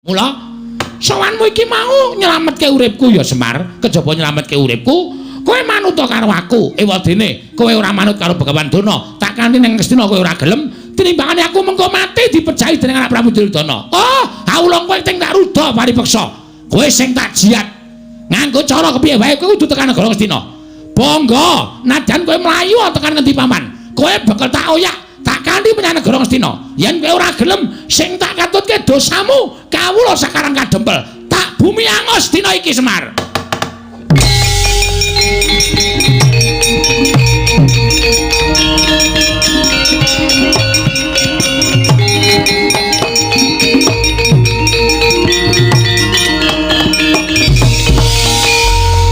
Mula sowanmu iki mau nyelametke uripku ya Semar, kejaba nyelametke uripku, kowe manut karo aku. Ewadene kowe ora manut karo Begawan Durna, tak kanthi ning Ngastina kowe ora gelem, tinimbangane aku mengko mati dipejahi dening anak Prabu Duryudana. Oh, awula kowe sing tak ruda paripeksa. Kowe sing tak jiat. Nganggo cara kepiye wae kowe kudu tekan negara Ngastina. Bangga, nadyan kowe mlayu tekan ngendi paman. Kowe bakal tak oyak, tak kanthi menyang negara Ngastina. Yen kowe ora gelem, sing tak katutke dosamu kawula sakarang kadempel. Tak bumi angus dina iki Semar.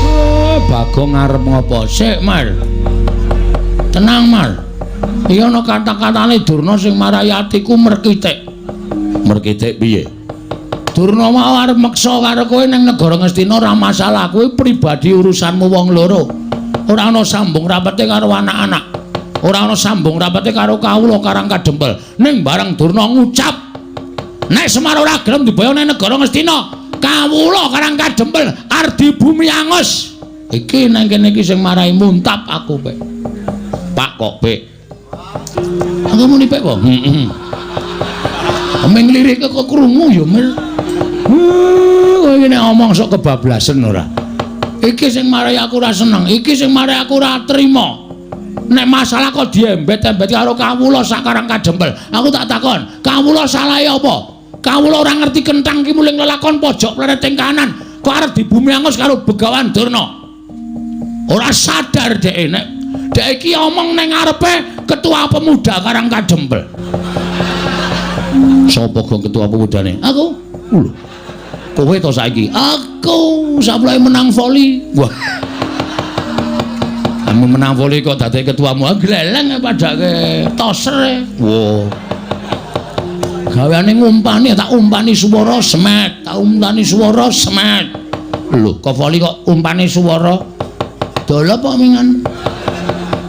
Oh, Bagong arep ngopo? Sik, Mar. Tenang, Mar. Iya ana kata-katane Durna sing marai atiku merkitik. Merkitik piye? Durna mau arep meksa karo kowe ning negara Ngastina ora masalah, kuwi pribadi urusanmu wong loro. Ora ana sambung rapete karo anak-anak. Ora ana sambung rapete karo kawula Karang Kadempel. Ning bareng Durna ngucap, nek Semar ora gelem diboyong ning negara Ngastina, kawula Karang Kadempel arep dibumi angus. Iki nang kene iki sing marai muntap aku, Pek. Pak kok, Pek? Aku muni Pek apa? Heeh. Ming lirike kok krungu ya, Mir. Kowe iki nek omong sok kebablasen ora. Iki sing marai aku ora seneng, iki sing marai aku ora trima. Nek masalah kok diembet-embet karo kawula sakarang kadempel. Aku tak takon, kawula salahe apa? Kawula ora ngerti kenthang ki muling lelakon pojok plereting kanan, kok arep dibumi angus karo Begawan Durna. Ora sadar dhek nek dhek iki omong ning ngarepe ketua pemuda Karang Kadempel. Sapa gong ketua pemudane? Aku. Lho. Kowe to saiki? Aku saplai menang voli. Wah. Kamu menang voli kok dadi ketuamu? Gleleng padake toser. Wah. Gaweane ngumpani, tak umpani swara semet, tak umpani swara semet. Lho, kok voli kok umpani swara? Dolop kok mingan?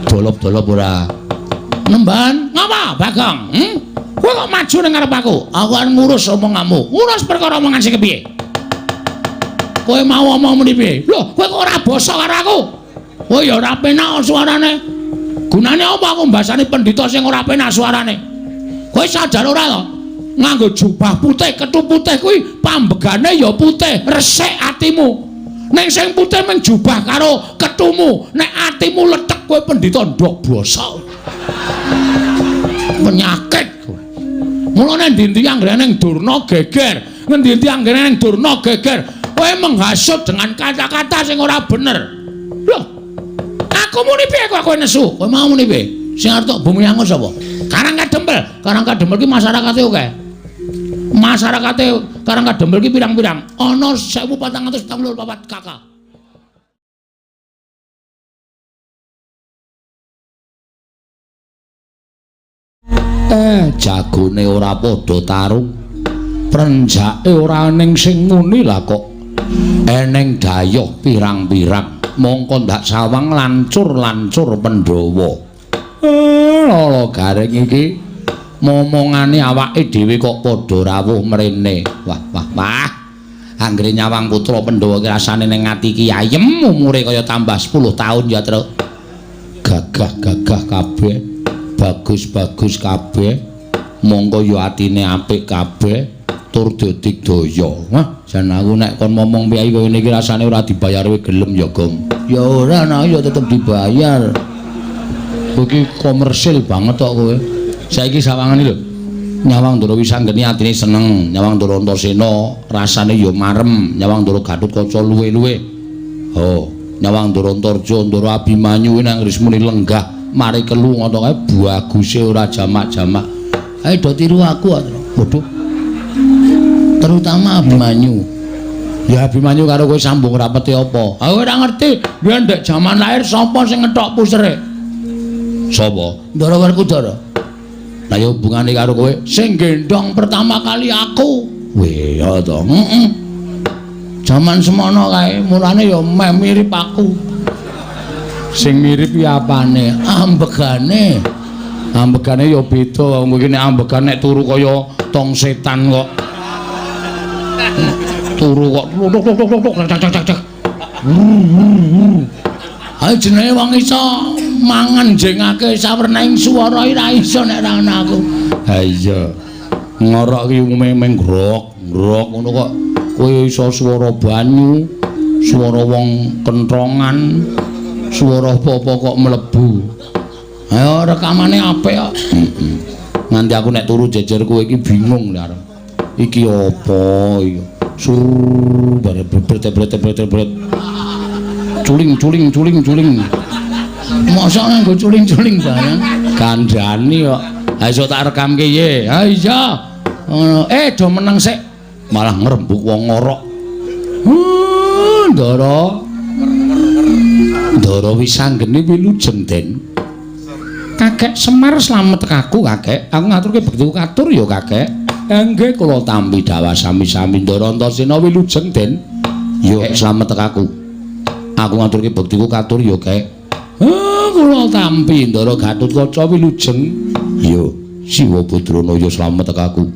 Dolop-dolop ora. Nemban, ngapa Bagong? Kowe kok maju ning ngarep aku? Aku arep ngurus omonganmu. Ngurus perkara omongan sing kepiye? Kowe mau omong muni piye? Lho, kowe kok ora basa karo aku? Kowe ya ora penak suarane. Gunane apa aku mbasani pendhita sing ora penak suarane? Kowe sadar ora to? Nganggo jubah putih, kethu putih kuwi pambegane ya putih, resik atimu. Ning sing putih mung jubah karo kethumu, nek atimu lethek kowe pendhita ndok basa. Penyakit kowe. Mulane endi-endi anggere ning Durna geger, ngendi-endi anggere ning Durna geger, kowe menghasut dengan kata-kata sing ora bener. Lho, aku muni piye kok kowe nesu? Kowe mau muni piye? Sing arep tok bumi angus sapa? Karang Kadempel. Karang Kadempel ki masyarakate akeh. Masyarakate Karang Kadempel ki pirang-pirang? Ana 1444 KK. Jagone ora padha tarung. Prenjake ora ning sing muni lah kok eneng dayoh pirang-pirang. Mongko ndak sawang lancur-lancur Pandhawa. Lala garing iki momongane awake dhewe kok padha rawuh mrene. Wah wah wah. Anggere nyawang putra Pandhawa ki rasane ning ati ki ayem, umure kaya tambah 10 taun ya, Truk. Gagah-gagah kabeh, bagus-bagus kabeh. Mongko ya atine apik kabeh tur dadigdaya. Wah, jan aku nek kon momong piye kaya ngene iki rasane ora dibayar kowe gelem ya, Gong. Ya ora, nah ya tetep dibayar. Kowe iki komersil banget kok kowe. Saiki sawangane lho. Nyawang Ndara Wisanggeni atine seneng, nyawang Ndara Antasena rasane ya marem, nyawang Ndara Gatotkaca luwe-luwe. Oh, nyawang Ndara Antarja, Ndara Abimanyu nang wis muni lenggah mari kelu ngono kae baguse ora jamak-jamak. Ayo do tiru aku, Waduh. Terutama Abimanyu. Ya Abimanyu karo kowe sambung rapete apa? Aku ora ngerti. Biyen ndek jaman lahir sapa sing ngetok pusere? Sapa? Ndara Werkudara. Lah ya hubungane karo kowe sing gendhong pertama kali aku. Weh, ya to. Heeh. Jaman semono kae, mulane ya meh mirip aku. Sing mirip ki apane? Ambegane. Ambegane ya beda, wong iki nek ambegan nek turu kaya tong setan kok. Turu kok tuk tuk tuk tuk cak cak cak. Ayo jenenge wong iso mangan jengake sawernaing swara ora iso nek ora ana aku. Ha iya. Ngorok ki umume meng grok, grok ngono kok kowe iso swara banyu, swara wong kentrongan, swara apa-apa kok mlebu. Ayo rekamane apik kok. Heeh. Nganti aku nek turu jejer kowe iki bingung lho arep. Iki apa iki? Sur bare bret-bret-bret-bret. Culing culing culing culing. Mosok nganggo culing-culing barang. Kandhani kok. Ha iso tak rekamke piye? Ha iya. Ngono. Do meneng sik. Malah ngrembug wong ngorok. Ndara. Ndara Wisanggeni wilujeng, Den. Kakek Semar slamet kaku, Kakek. Aku ngaturke bektiku katur ya, Kakek. Nggih, kula tampi dawah sami-sami Ndara Antasena wilujeng, Den. Ya slamet kaku. Aku ngaturke bektiku katur ya, Kek. Kula tampi Ndara Gatotkaca wilujeng. Ya, Siwa Badrana ya slamet kaku.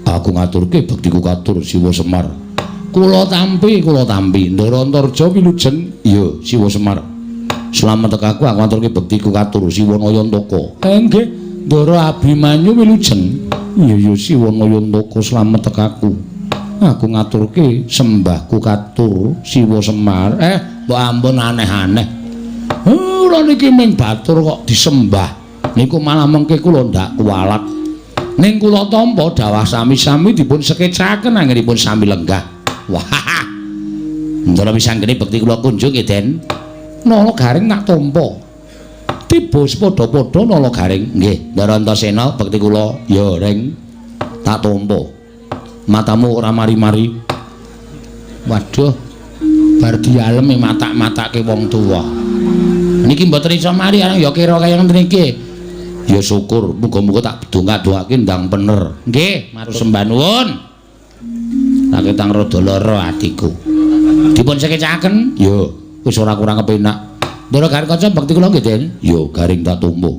Aku ngaturke bektiku katur Siwa Semar. Kula tampi, kula tampi Ndara Antarja wilujeng. Ya, Siwa Semar. Slamet kaku, aku ngaturke bektiku katur Siwa Nayantaka. Nggih, Ndara Abimanyu wilujeng. Iya ya Siwa Nayantaka slamet kaku. Aku ngaturke sembahku katur Siwa Semar. Mbok ampun aneh-aneh. Kula niki ming batur kok disembah. Niku malah mengke kula ndak kuwalat. Ning kula tampa dawah sami-sami dipun sekecaken anggenipun sami lenggah. Wah. Ndara Wisanggeni bekti kula kunjung nggih, Den. Nala Garing tak tampa. Tiba padha-padha Nala Garing. Nggih, Ndara Antasena bekti kula ya Ring tak tampa. Matamu ora mari-mari. Waduh. Bar dialem matak-matake wong tuwa. Niki mboten iso mari areng ya kira kaya ngene iki. Ya syukur, muga-muga tak dongak-dongake ndang bener. Nggih, matur sembah nuwun. Raketang rada lara atiku. Dipun sekecaken? Ya, wis ora kurang kepenak. Ndara Garing Kaca bekti kula nggih, Den. Ya, Garing tak tampa.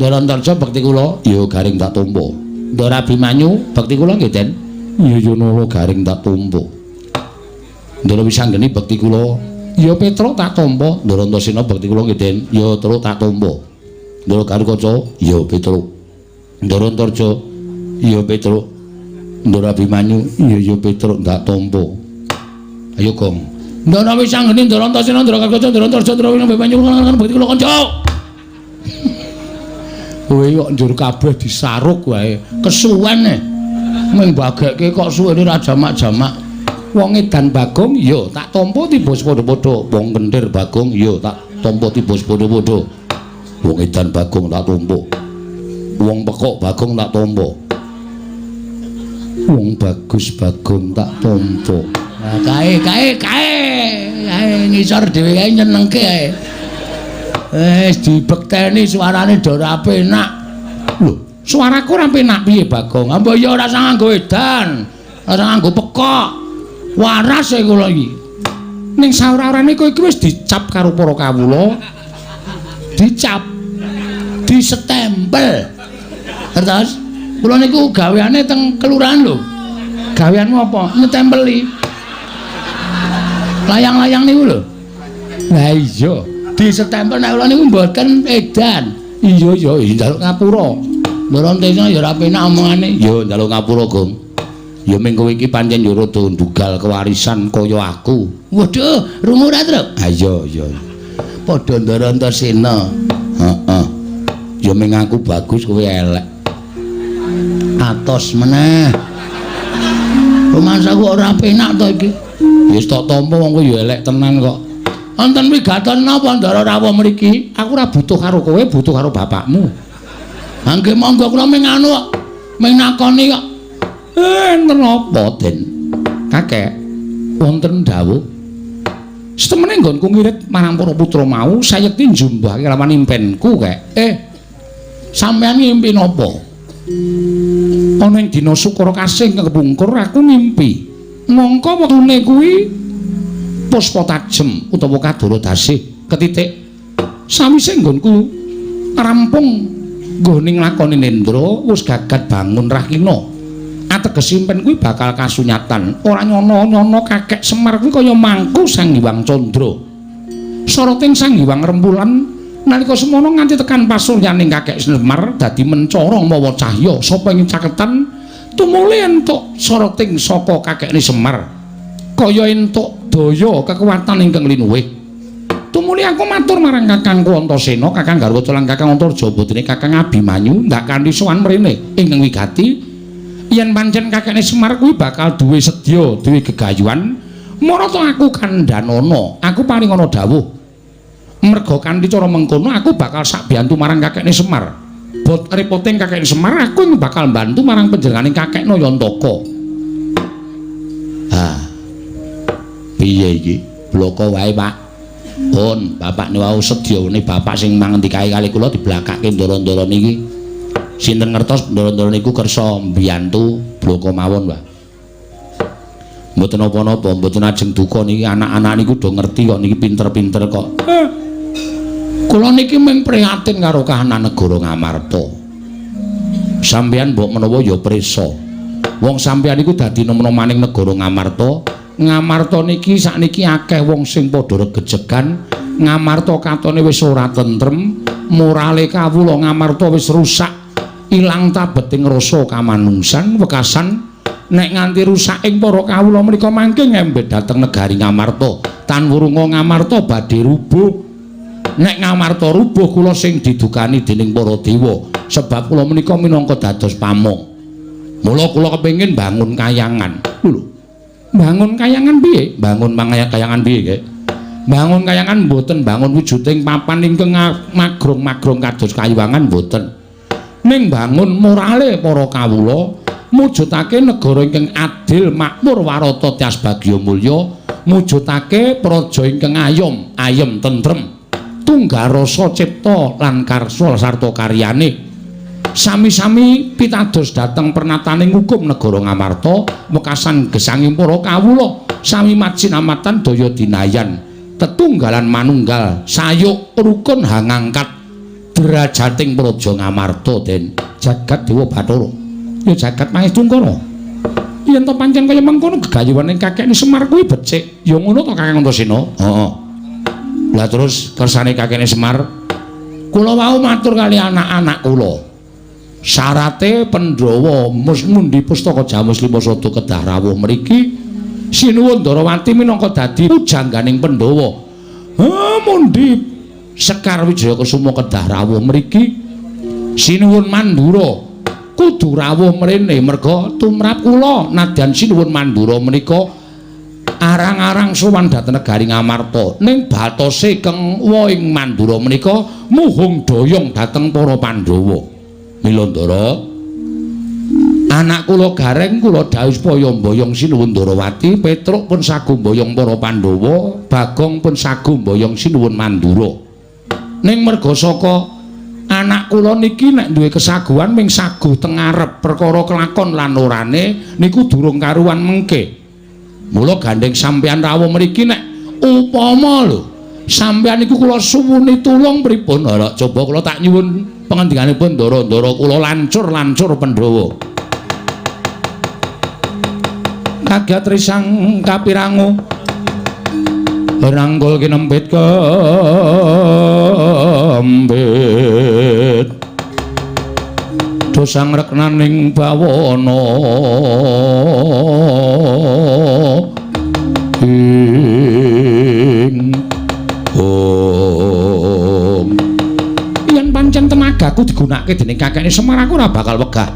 Ndara Antarja bekti kula, ya Garing tak tampa. Ndara Abimanyu bekti kula nggih, Den. Ya ya Nala Garing tak tampa. Ndara Wisanggeni bekti kula, ya Petruk tak tampa. Ndara Antasena bekti kula nggih, Den. Ya Truk tak tampa. Ndara Garukaca, ya Petruk. Ndara Antarja, ya Petruk. Ndara Abimanyu, ya ya Petruk tak tampa. Ayo Gong. Ndara Wisanggeni, Ndara Antasena, Ndara Garukaca, Ndara Antarja, Ndara Abimanyu bekti kula kanca. Kowe kok njur kabeh disaruk wae. Kesuwen e. Ming bagekke kok suwene ra jamak-jamak. Wong edan Bagong ya tak tampa tiba padha-padha. Wong kenthir Bagong ya tak tampa tiba padha-padha. Wong edan Bagong tak tampa. Wong pekok Bagong tak tampa. Wong bagus Bagong tak tampa. Nah, kae kae kae kae ngisor dhewe kae nyenengke kae. Wis dibekteni suarane do ora penak. Lho, suaraku ora penak piye Bagong? Mbok ya ora usah nganggo edan, ora usah nganggo pekok. Waras e kula iki. Ning saora-orane kowe iki wis dicap karo para kawula. Dicap. Disetempel. Terus kula niku gaweane teng kelurahan lho. Gaweanmu apa? Nyetempeli. Layang-layang niku lho. Lah iya, disetempel nek kula niku mboten edan. Iya ya, njaluk ngapura. Ndara Antasena ya ora penak omongane. Ya njaluk ngapura, Gong. Ya ming kowe iki pancen ya rada ndugal kewarisan kaya aku. Waduh, rungu ora, Truk? Ha iya iya. Padha Ndara Antasena. Heeh. Ya ming aku bagus kowe elek. Atos meneh. Rumangsaku ora penak to iki. Ya wis tak tampa wong kowe ya elek tenan kok. Wonten wigaton napa Ndara rawuh mriki? Aku ora butuh karo kowe, butuh karo bapakmu. Ha nggih monggo kula ming anu kok. Ming nakoni kok. Enten apa, Den? Kakek, wonten dawuh. Setemene nggonku ngirit marang para putra mau, sayekti njumbahke lawan impenku, Kek. Sampeyan ngimpi napa? Ana ing dina Sukara Kasih kepungkur aku ngimpi. Mongko wektune kuwi puspa tajem utawa kadara dasih ketitik. Sawise nggonku rampung nggone nglakoni nendra, wis gagat bangun rahina. Ateges impen kuwi bakal kasunyatan. Ora nyono-nyono kakek Semar kuwi kaya mangku Sang Hyang Candra. Soroting Sang Hyang Rembulan nalika semono nganti tekan pasuryaning kakek Semar dadi mencara mawa cahya sapa ing caketan tumuli entuk soroting saka kakekne Semar. Kaya entuk daya kekuatan ingkang linuwih. Tumuli aku matur marang Kakangku Antasena, Kakang Garwaca lan Kakang Antarja putrine Kakang Abimanyu ndak kanthi sowan mrene ingkang wigati yen pancen kakekne Semar kuwi bakal duwe sedya, duwe gegayuhan. Marata aku kandhanana, aku paringana dawuh. Merga kanthi cara mengkono aku bakal sakbiyantu marang kakekne Semar. Bot repoting kakekne Semar aku ing bakal mbantu marang panjenengane kakek Nayantaka. Ha. Piye iki? Bloko wae, Pak. Pun, bapak niku wau sedyane bapak sing mangendikae kali kula diblakake ndara-ndara niki. Sinten ngertos ndara-ndara niku kersa mbiyantu bloko mawon, Pak. Mboten napa-napa, mboten ajeng duka niki anak-anak niku do ngerti kok niki pinter-pinter kok. Kula niki mung prihatin karo kahanan negara Ngamarta. Sampeyan mbok menawa ya prisa. Wong sampeyan niku dadi nom-nomaning negara Ngamarta. Ngamarta niki sakniki akeh wong sing padha regejegan. Ngamarta katone wis ora tentrem, morale kawula Ngamarta wis rusak, ilang tabeting rasa kamanungsan, wekasan nek nganti rusak ing para kawula menika mangke ngembet dhateng negari Ngamarta. Tan wurunga Ngamarta badhe rubuh. Nek Ngamarta rubuh kula sing didukani dening para dewa, sebab kula menika minangka dados pamong. Mula kula kepengin bangun kayangan. Lho. Bangun kayangan piye? Bangun kayangan piye, Kek? Bangun kayangan mboten bangun wujuding papan ingkang magrong-magrong kados kayuwangan mboten. Ning bangun morale para kawula, mujudake negara ingkang adil, makmur, warata, tias bagya mulya, mujudake praja ingkang ayom, ayem tentrem, tunggal rasa cipta lan karsa sarta karyane. Sami-sami pitados dhateng pernataning hukum negara Ngamarta, wekasan gesanging para kawula sami majinamatan daya dinayan, tetunggalan manunggal, sayuk rukun hangangkat derajating praja Ngamarta. Den jagat Dewa Bathara ya jagat Mahestungkara. Yen to pancen kaya mengkono gegayuhane kakekne Semar kuwi becik, ya ngono to Kakang Antasena? Heeh. Lah terus kersane kakekne Semar, kula wau matur kali anak-anak kula. Syarate Pandhawa mundi pustaka Jamus Lima Sada kedah rawuh mriki. Sinuwun Ndarawati minangka dadi pujangganing Pandhawa. Ha mundi Sekar Wijaya Kusuma kedah rawuh mriki. Sinuwun Mandura kudu rawuh mrene merga tumrap kula nadyan Sinuwun Mandura menika arang-arang sowan dhateng negari Ngamarta. Ning batose keng ing Mandura menika muhung doyong dhateng para Pandhawa. Mila Ndara, anak kula Gareng kula dawuh supaya mboyong Sinuwun Ndarawati, Petruk pun sagu mboyong para Pandhawa, Bagong pun sagu mboyong Sinuwun Mandura. Ning merga saka anak kula niki nek duwe kesaguhan ming saguh teng ngarep, perkara kelakon lan orane niku durung karuan mengke. Mula gandeng sampeyan rawuh mriki nek upama lho sampeyan niku kula suwuni tulung pripun? Ora coba kula tak nyuwun pangandikanipun ndara-ndara kula lancur-lancur Pandhawa. Kagat risang kapirangu rangkul kinempit kembit dosang reknaning bawana ing om. Yen pancen tenagaku digunakake dening kakekne Semar aku ora bakal wegah.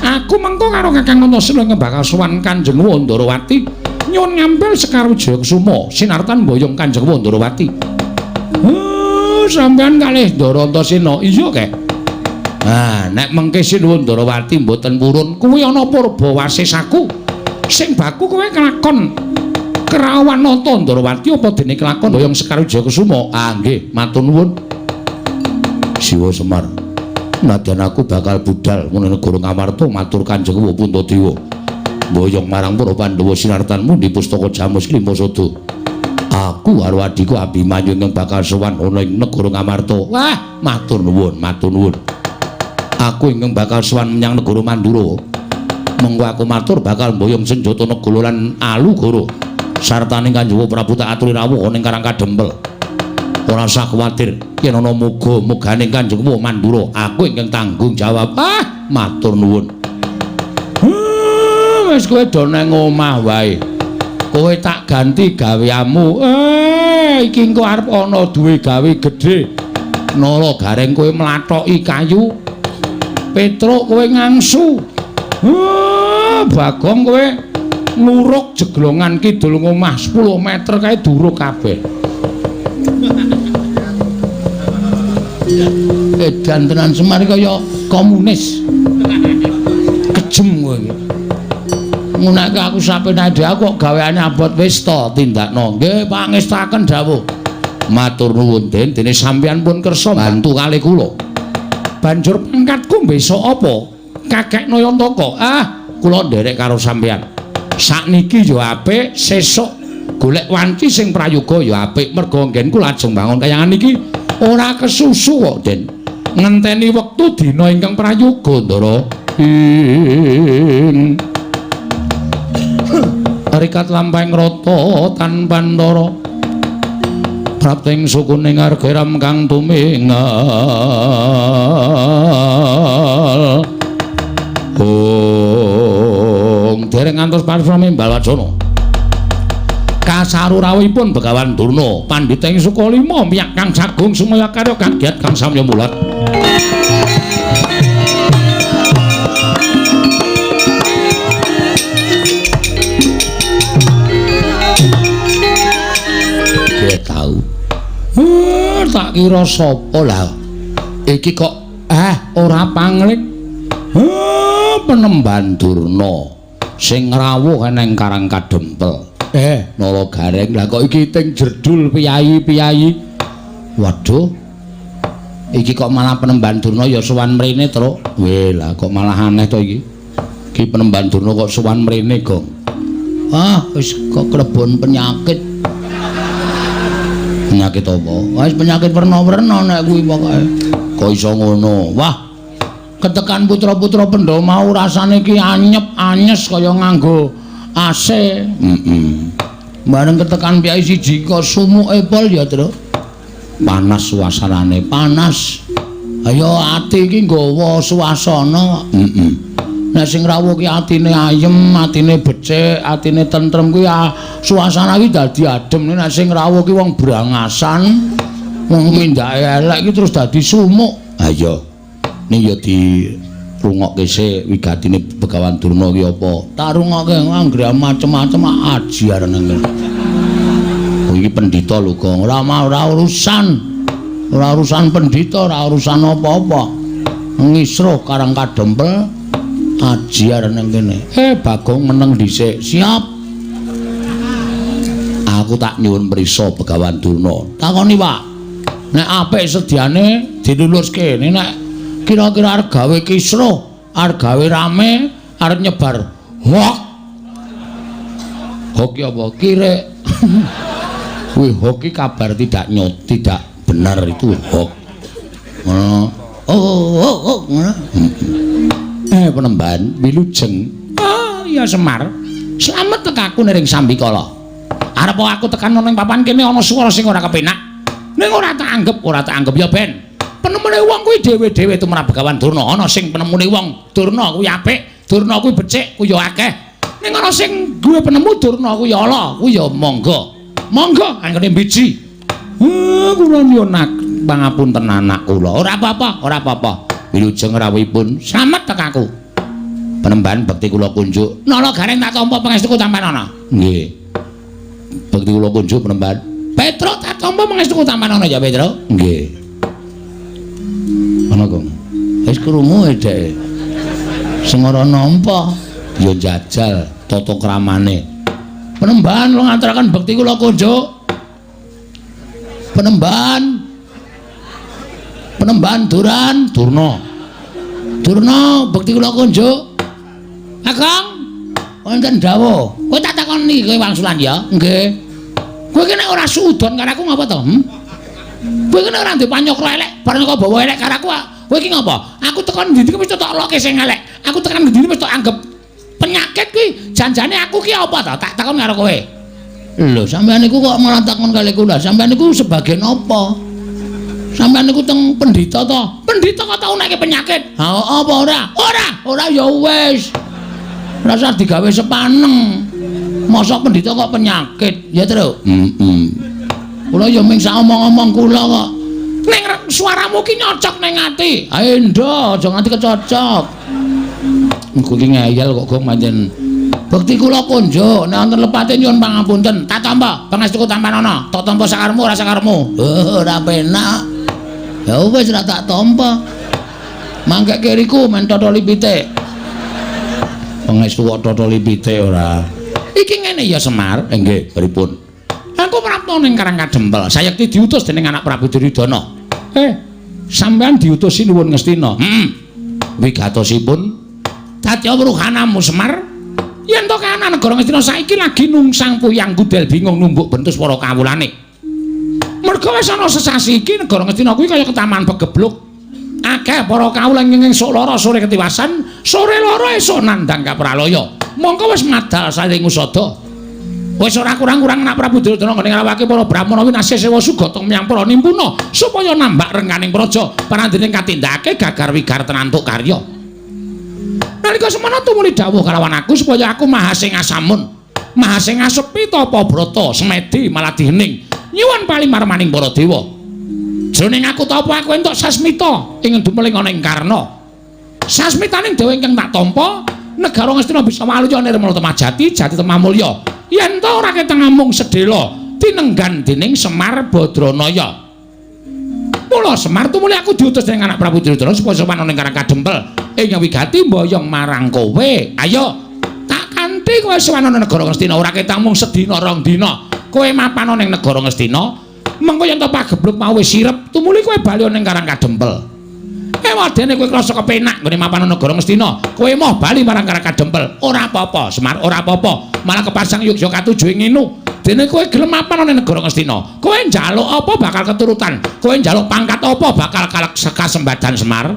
Aku mengko karo Kakang Antasena ingkang bakal sowan Kanjeng Wandarawati nyuwun ngambil Sekar Wijaya Kusuma sinartan mboyong Kanjeng Wandarawati. Sampeyan kalih Ndara Antasena. Iya, Kek. Ah, nek mengke Sinuwun Ndarawati mboten purun, kuwi ana purba wasesaku. Sing baku kowe kelakon kerawan nata Ndarawati apa dene kelakon mboyong Sekar Wijaya Kusuma? Ah, nggih, matur nuwun. Siwa Semar. Nadyan aku bakal budal menawa negara Ngamarta matur Kanjeng Puntadewa. Mboyong marang para Pandhawa sinartan mundi pustaka Jamus Lima Sada. Aku karo adhiku Abimanyu ingkang bakal sowan ana ing negara Ngamarta. Wah, matur nuwun, matur nuwun. Aku ingkang bakal sowan menyang negara Mandura. Mengko aku matur bakal mboyong senjata Negala lan Alugoro. Sartane Kanjeng Prabu tak aturi rawuh ning Karang Kadempel. Ora usah kuwatir yen ana muga-mugane Kanjeng Mandura, aku ingkang tanggung jawab. Ah, matur nuwun. Wis kowe do nang omah wae. Kowe tak ganti gaweanmu. Iki engko arep ana duwe gawe gedhe. Nala Gareng kowe mlathoki kayu. Petruk kowe ngangsu. Bagong kowe nuruk jeglongan kidul ngomah 10 meter kae duruk kabeh. Edan tenan Semar kaya komunis. Kejem kowe iki. Ngunake aku sapenake aku kok gaweane abot wis to tindakno. Nggih pangestaken dawuh. Matur nuwun Den, dene sampeyan pun kersa bantu kalih kula. Banjur pangkatku besok apa? Kakek Nayantaka. Ah, kula nderek karo sampeyan. Sakniki ya apik, sesuk golek wanci sing prayoga ya apik merga nggenku lajeng bangun kayangan iki ora kesusu kok, Den. Ngenteni wektu dina ingkang prayoga, Ndara. Ing rikat lampahing rata tanpa antara prapting sukuning argeram kang tumingal. Ong dereng ngantos parsami Balwacana. Kasaru rawuhipun Begawan Durna, pandhita ing Sukalima miyak kang sagung sumaya karya kagiat kang samya mulat. Tahu. Tak kira sapa lah. Iki kok ora pangling. Penemban Durna sing rawuh nang Karang Kadempel. Nala Gareng, lah kok iki ting jerdul piyayi-piyayi. Waduh. Iki kok malah penemban Durna ya sowan mrene, Truk. Weh, lah kok malah aneh to iki. Iki penemban Durna kok sowan mrene, Gong. Ah, wis kok klebon penyakit. Penyakit apa? Wis penyakit werna-werna nek kuwi pokoke. Kok iso ngono? Wah. Ketekan putra-putra Pandhawa mau rasane iki anyep-anyes kaya nganggo AC. Heeh. Bareng ketekan piyai siji kok sumuke pol ya, Truk. Panas suasanane, panas. Ayo ati iki nggawa suasana. Heeh. Nek sing rawuh ki atine ayem, atine becik, atine tentrem kuwi suasana iki dadi adem. Nek sing rawuh ki wong brangasan, wong mindake elek iki terus dadi sumuk. Ha iya. Ning ya dirungokke sik wigatine Begawan Durna ki apa? Tak rungokke anggere macem-macem aji arene ngene. Oh iki pendhita lho, Gong. Ora ora urusan. Ora urusan pendhita, ora urusan apa-apa. Ngisruh Karang Kadempel aji arene kene. Bagong meneng dhisik. Siap. Aku tak nyuwun prisa Begawan Durna. Takoni, Pak. Nek apik sediane diluluske. Nek kira-kira arep gawe kisruh, arep gawe rame, arep nyebar hoak. Hoak ki apa? Kirek. Kuwi hoak ki kabar tidak nyot, tidak benar itu hoak. Ngono. Oh, ngono. Penemban wilujeng. Oh, iya Semar. Slamet tekaku ning Sambikala. Arep aku tekan nang papan kene ana swara sing ora kepenak. Ning ora tak anggep, ora tak anggep ya ben. Penemune wong kuwi dhewe-dhewe tumrap Begawan Durna. Ana sing penemune wong Durna kuwi apik, Durna kuwi becik, kuwi ya akeh. Ning ana sing duwe penemu Durna kuwi ala, kuwi ya monggo. Monggo anggone biji. Kula nyuwun pangapunten anak kula. Ora apa-apa, ora apa-apa. Wilujeng rawuhipun slamet tekaku. Penemban bekti kula kunjuk. Nala Gareng tak tampa pangestuku tampanana. Nggih. Bekti kula kunjuk penemban. Petruk tak tampa pangestuku tampanana ya, Petruk. Nggih. Ana kok. Wis krungu dheke. Sing ora nampa ya jajal tata kramane. Penemban kula ngaturaken bekti kula kunjuk. Penemban. Penemban Duran Durna. Durna bekti kula kunjuk. Kakang, wonten dawuh. Kowe tak takoni kowe wangsulan ya? Nggih. Kowe iki nek ora suudon karo aku ngapa to? Kowe iki nek ora ndek panyokra elek, bareng kok bawa elek karo aku, kowe iki ngapa? Aku tekan ndi-ndi mesti tok loke sing elek. Aku tekan ndi-ndi mesti tok anggep Penyakit kuwi janjane aku ki apa to? Tak takon karo kowe. Lho, sampean niku kok malah takon kali kula. Sampean niku sebagai napa? Sampean niku teng pendhita to? Pendhita kok tau nekke penyakit? Ha apa ora? Ora, ora ya wis. Rasa digawe sepaneng. Mosok pendhita kok penyakit, ya Tru? Heeh. Kula ya ming sak omong-omong kula kok. Ning suaramu ki nyocok ning ati. Ayo ndo, aja nganti kecocok. Engko ki ngeyel kok gong pancen. Bekti kula konjuk, nek wonten lepate nyuwun pangapunten. Tak tampa, pangestuku tampanana. Tak tampa sakarepmu ora sakarepmu. Oh, ora penak. Ya wis ora tak tampa. Mangke kiriku men totoli pitik. Pangestu kok totoli pitik ora. Iki ngene ya Semar. Nggih, pripun? Aku prapta ning Karang Kadempel. Sayekti diutus dening anak Prabu Duryudana. Sampean diutus sinuwun Ngastina. Heeh. Wigatosipun dadi wuruhanamu Semar. Yen to kahanan negara Ngastina saiki lagi nungsang puyang gudel bingung numbuk bentus para kawulane. Merga wis ana sesasi iki negara Ngastina kuwi kaya ketaman pegebluk. Akeh para kawula ing esuk lara sore ketiwasan, sore lara esuk nandhang kapralaya. Mongko wis madal saling usada. Wis ora kurang-kurang anak Prabu Duryudana nggone ngrawake para brahmana winasih sewa sugata menyang para nimpuna supaya nambak rengganing praja parandene katindakake gagar wigar tenantuk karya. Nalika semana tumuli dawuh kalawan aku supaya aku mahasing asamun, mahasing asepi tapa brata semedi maladih hening nyuwun palimarmaning para dewa. Jroning aku tapa aku entuk sasmita ing dumeling ana ing Karna. Sasmitaning dewa ingkang tak tampa, negara Ngastina bisa waluya nirmala temajati jati temamulya. Yen ta ora keteng amung sedhela tinenggan dening Semar Badranaya. Mula Semar tumuli aku diutus dening anak Prabu Duryudana supaya sowan ning Karang Kadempel ing wigati mboyong marang kowe. Ayo tak kanthi kowe sowan ana negara Ngastina ora ketang mung sedina rong dina. Kowe mapan ning negara Ngastina, mengko yen to pagebluk mau wis sirep, tumuli kowe bali ning Karang Kadempel. Ewadene kowe krasa kepenak nggone mapan negara Ngastina, kowe moh bali marang Karang Kadempel. Ora apa-apa, Semar, ora apa-apa. Malah kepasang yogya katuju ing nginu. Dene kowe gelem mapan ning negara Ngastina, kowe njaluk apa bakal keturutan, kowe njaluk pangkat apa bakal kasembadan Semar.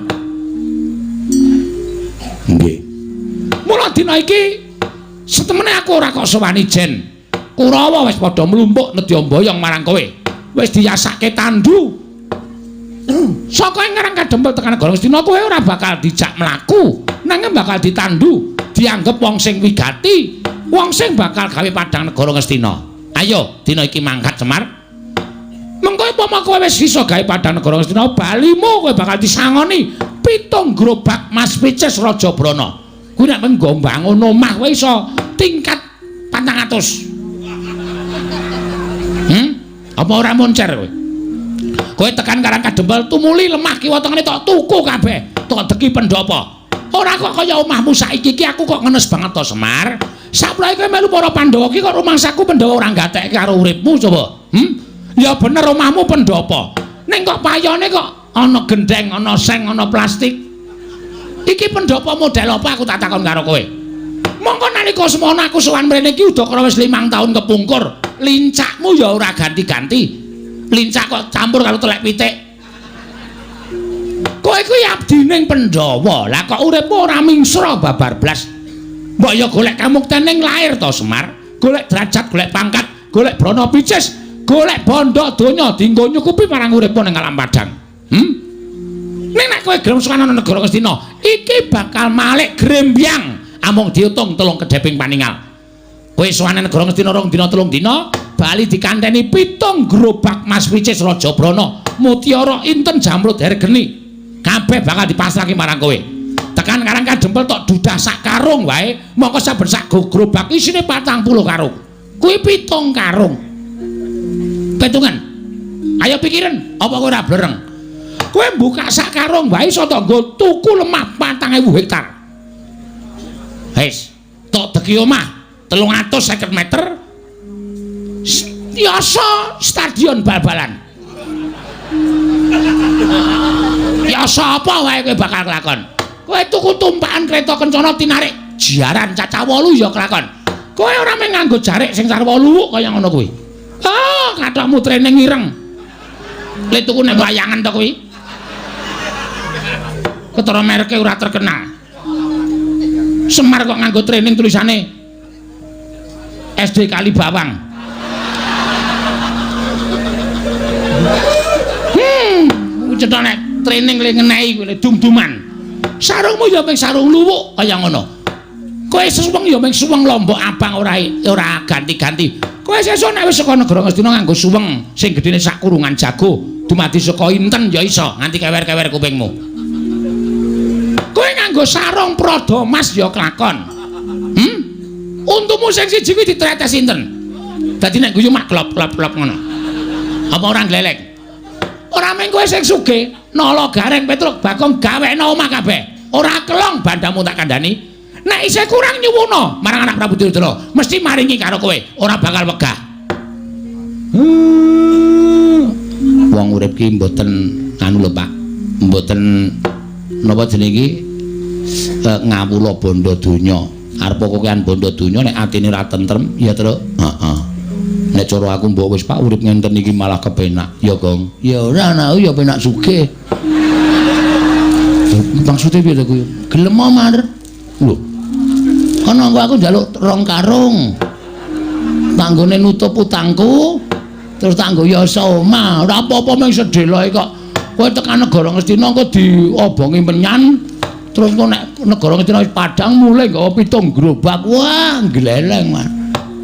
Nggih. Mula dina iki setemene aku ora kok sowan ijen. Kurawa wis padha mlumpuk nedya mboyong marang kowe. Wis diyasake tandu. Saka ing Karang Kadempel tekan negara Ngastina kowe ora bakal dijak mlaku, nanging bakal ditandu, dianggep wong sing wigati, wong sing bakal gawe padhang negara Ngastina. Ayo dina iki mangkat Semar. Mengko upama kowe wis iso gawe padhang negara Ngastina, balimu kowe bakal disangoni 7 gerobak Mas Picis Raja Brana. Kuwi nek nggo mbangun omah kowe iso tingkat 400. Apa ora moncer kowe? Kowe tekan Karang Kadempel tumuli lemah kiwa tengene tok tuku kabeh, tok deki pendhapa. Ora kok kaya omahmu saiki iki aku kok ngenes banget to Semar. Saplae kowe melu para Pandhawa ki kok rumangsaku Pandhawa ora gatekke karo uripmu coba. Ya bener omahmu pendhapa. Ning kok payone kok ana gendeng, ana seng, ana plastik. Iki pendhapa model apa aku tak takon karo kowe. Mongko nalika semono aku sowan mrene iki udakara wis 5 tahun kepungkur. Lincakmu ya ora ganti-ganti. Lincak kok campur karo telek pitik. Kowe kuwi abdining Pandhawa. Lah kok uripmu ora mingsra babar blas. Mbok ya golek kamukten ning lair to Semar. Golek derajat, golek pangkat, golek brana picis, golek bondo donya dienggo nyukupi marang uripmu ning alam padang. Ning nek kowe gelem sowan ana negara Ngastina, iki bakal malik grembyang amung diutung 3 kedheping paningal. Kowe sowan negara Ngastina 2 dina 3 dina, bali dikanteni 7 gerobak Mas Picis Raja Brana, mutiara inten jamrud hergeni. Kabeh bakal dipasrahke marang kowe. Tekan Karang Kadempel tok dudah sak karung wae, mongko saben sak gerobak isine 40 karung. Kuwi 7 karung. Petungan. Ayo pikiran, apa kowe ora blereng? Kowe buka sak karung wae iso tok nggo tuku lemah 4000 hektar. Wis, tok deki omah 350 meter. Yasa stadion bal-balan. Yasa apa wae kowe bakal kelakon? Kowe tuku tumpakan kereta kencana tinarik jaran cacah 8 ya kelakon. Kowe ora mung nganggo jarik sing sarwa luwuk kaya ngono kuwi. Ah, kathokmu training ireng. Le tuku nek wayangan to kuwi. Ketara mereke ora terkenal. Semar kok nganggo training tulisane SD Kalibawang. Cetha nek training le ngenehi kowe dum-duman. Sarungmu ya mung sarung luwuk kaya ngono. Kowe suweng ya mung suweng lombok abang ora ganti-ganti. Kowe sesuk nek wis saka negara Ngastina nganggo suweng sing gedene sak kurungan jago, dumadi saka inten ya iso nganti kewer-kewer kupingmu. Kowe nganggo sarung prada mas ya kelakon. Untumu sing siji kuwi ditretes inten. Dadi nek guyu mak klop-klop-klop ngono. Apa ora gleleng? Ora mung kowe sing sugih, nala Gareng Petruk Bagong gawekno omah kabeh. Ora kelong bandamu tak kandhani. Nek isih kurang nyuwuna marang anak Prabu Duryudana, mesti maringi karo kowe, ora bakal wegah. Wong urip ki mboten anu lho Pak. Mboten napa jenenge iki ngawula bondo donya. Arep kokean bondo donya nek atine ora tentrem, ya Truk. Heeh. Nek cara aku mbok wis Pak urip ngenten iki malah kepenak. Ya Gong. Ya ora anakku ya penak sugih. Maksude piye to kuwi? Gelem Mar. Lho. Ana engko aku njaluk rong karung. Tanggone nutup utangku, terus tanggo yasa omah. Ora apa-apa mung sedheloe kok. Kowe tekan negara Ngastina engko diobongi menyan, terus engko nek negara Ngastina wis padhang mulih nggawa 7 gerobak. Wah, gleleng, Mas.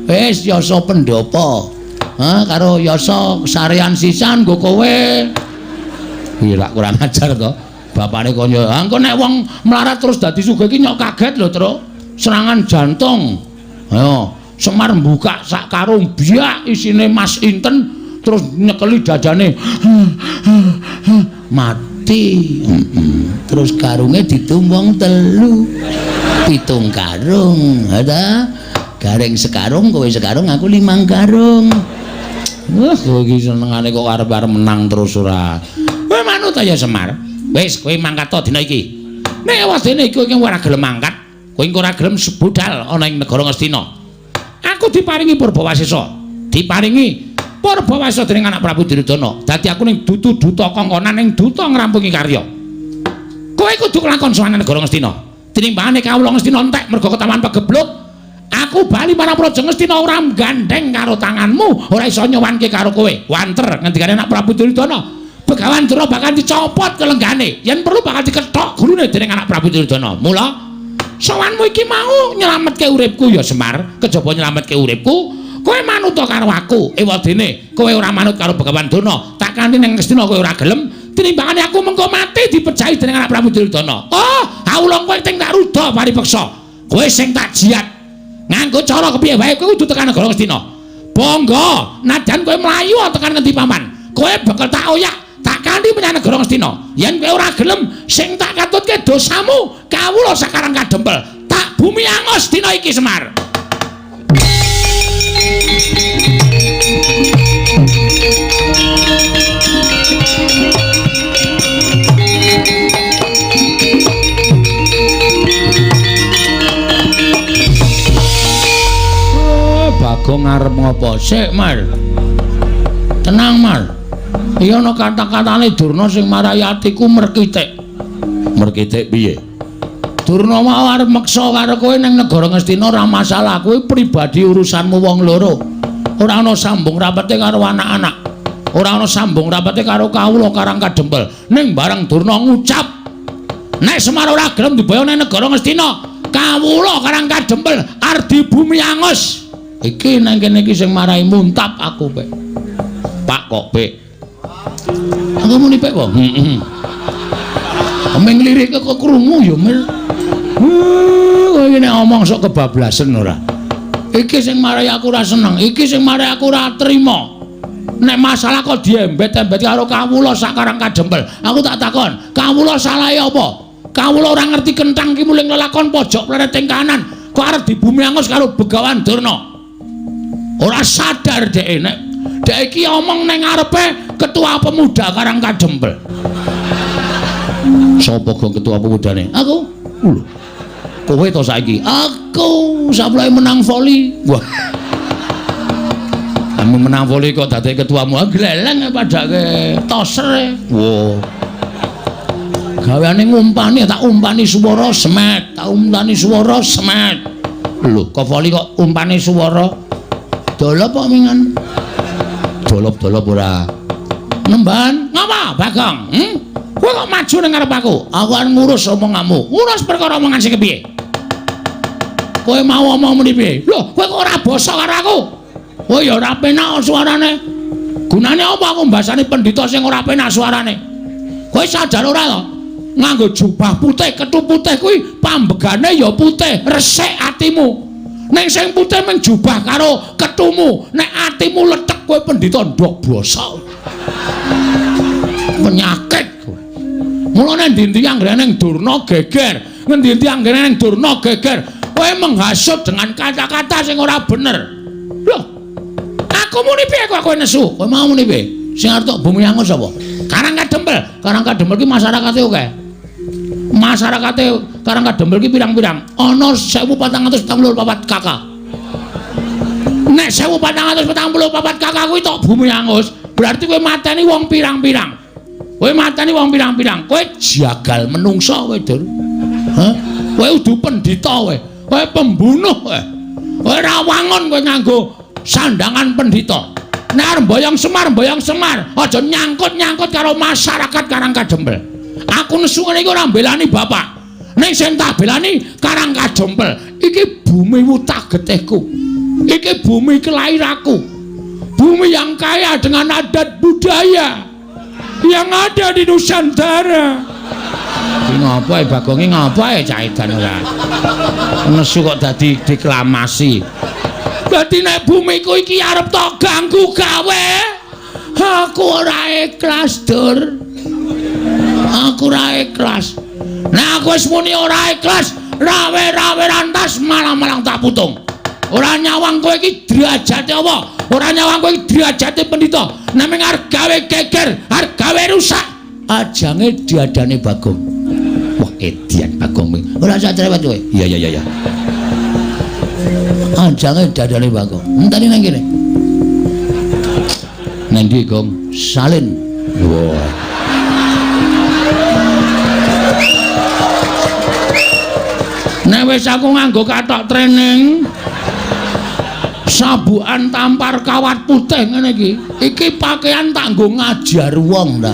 Wis yasa pendopo. Ha karo yasa sarean sisan nggo kowe. Kuwi rak kurang ajar to. Bapane kaya, engko nek wong melarat terus dadi sugih iki nyok kaget lho, Truk. Serangan jantung. Ayo, Semar mbuka sak karung biak isine mas inten terus nyekeli dadane. Mati. Terus karunge ditumbang 3. 7 karung. Ha ta? Gareng sekarung, kowe sekarung, aku 5 karung. Wah, kowe iki senengane kok arep-arep menang terus ora. Kowe manut ya Semar. Wis, kowe mangkat to dina iki. Nek wadene iki kowe ora gelem mangkat, kowe engko ora gelem budal ana ing negara Ngastina. Aku diparingi Purbawasesa. Diparingi Purbawasesa dening anak Prabu Duryudana. Dadi aku ning dutu-duta kongkonan ning duta ngrampungi karya. Kowe kudu kelakon sowan negara Ngastina. Tinimbangane kawula Ngastina entek mergo ketawan pegebluk. Aku bali marang Praja Ngastina ora gandeng karo tanganmu, ora iso nyowanke karo kowe. Wanter ngendikane anak Prabu Duryudana. Begawan Durna bakal dicopot kelenggane, yen perlu bakal dikethok gurune dening anak Prabu Duryudana. Mula sowanmu iki mau nyelametke uripku ya Semar, kejaba nyelametke uripku, kowe manut karo aku. Ewadene kowe ora manut karo Begawan Durna, tak kanthi ning Ngastina kowe ora gelem, tinimbangane aku mengko mati dipejahi dening anak Prabu Duryudana. Oh, awula kowe sing tak ruda paripeksa. Kowe sing tak jiat. Nganggo cara kepiye wae kowe kudu tekan negara Ngastina. Bangga, nadyan kowe mlayu tekan ngendi paman. Kowe bakal tak oyak. Tak kanthi menyang negara Ngastina. Yen kowe ora gelem sing tak katutke dosamu, kawula sakarang kadempel. Tak bumi angus dina iki Semar. Oh, Bagong arep ngopo? Sik, Mar. Tenang, Mar. Iya ana kata-katane Durna sing marai atiku merkitik. Merkitik piye? Durna mau arep meksa karo kowe ning negara Ngastina ora masalah, kowe pribadi urusanmu wong loro. Ora ana sambung rapete karo anak-anak. Ora ana sambung rapete karo kawula Karang Kadempel. Ning bareng Durna ngucap, nek Semar ora gelem diboyong ning negara Ngastina, kawula Karang Kadempel arep dibumi angus. Iki nang kene iki sing marai muntap aku, Pek. Pak kok, Pek? Aku muni Pek kok. Heeh. Meng lirik kok krungu ya, Mir. Kowe iki nek omong sok kebablasen ora. Iki sing marai aku ora seneng, iki sing marai aku ora trima. Nek masalah kok diembet-embet karo kawula sakarang kadempel. Aku tak takon, kawula salahe apa? Kawula ora ngerti kenthang ki muling lelakon pojok plereting kanan, kok arep dibumi angus karo Begawan Durna. Ora sadar dhek nek dhek iki omong ning ngarepe ketua pemuda Karang Kadempel. Sapa gong ketua pemudane? Aku. Lho. Kowe to saiki? Aku sapleke menang voli. Wah. Kamu menang voli kok dadi ketuamu? Gleleng padake toser. Wah. Gaweane ngumpani, tak umpani swara semet, tak umpani swara semet. Lho, kok voli kok umpani swara? Dolop kok mingan. Dolop-dolop ora. Nemban, ngapa Bagong? Kowe kok maju ning ngarep aku? Aku arep ngurus omonganmu. Ngurus perkara omongan sing kepiye? Kowe mau omong muni piye? Lho, kowe kok ora basa karo aku? Kowe ya ora penak suarane. Gunane apa aku mbasani pendhita sing ora penak suarane? Kowe sadar ora to? Nganggo jubah putih, kethu putih kuwi pambegane ya putih, resik atimu. Ning sing putih mung jubah karo kethumu. Nek atimu lethek kowe pendhita ndok basa. Penyakit kowe. Mulane endi-endi anggere ning Durna geger, ngendi-endi anggere ning Durna geger, kowe menghasut dengan kata-kata sing ora bener. Loh, aku muni piye kok kowe nesu? Kowe mau muni piye? Sing arep tok bumi angus sapa? Karang Kadempel. Karang Kadempel ki masyarakate akeh. Masyarakate Karang Kadempel ki pirang-pirang. Ana 1444 KK. Nek 1444 KK kuwi tok bumi angus, berarti kowe mateni wong pirang-pirang. Kowe mateni wong pirang-pirang. Kowe jagal menungsa kowe, Dur. Hah? Kowe udu pendhita kowe. Kowe pembunuh kowe. Kowe ora wangun kowe nganggo sandangan pendhita. Nek arep mboyong Semar, mboyong Semar, aja nyangkut-nyangkut karo masyarakat Karang Kadempel. Aku nesu ngene iki ora mbelani bapak. Ning sing tak belani Karang Kadempel. Iki bumi wutah getihku. Iki bumi kelahiranku. Bumi yang kaya dengan adat budaya yang ada di Nusantara. Iki ngapa e Bagonge ngapa e cah edan ora? Nesu kok dadi deklamasi. Dadi nek bumiku iki arep tok ganggu gawe, aku ora ikhlas, Dur. Aku ora ikhlas. Nek aku wis muni ora ikhlas, rawe-rawe rantas malang-malang tak putung. Ora nyawang kowe iki derajate apa? Ora nyawang kowe iki derajate pendhita. Nek mung arep gawe geger, arep gawe rusak, ajange diadane Bagong. Wah, edian Bagong. Ora usah cerewet kowe. Iya iya iya. Ajange dadane Bagong. Enteni nang kene. Nang ndi, Gong? Salin. Wah. Nek wis aku nganggo kathok training, sabukan tampar kawat putih ngene iki. Iki pakaian tak nggo ngajar wong ta.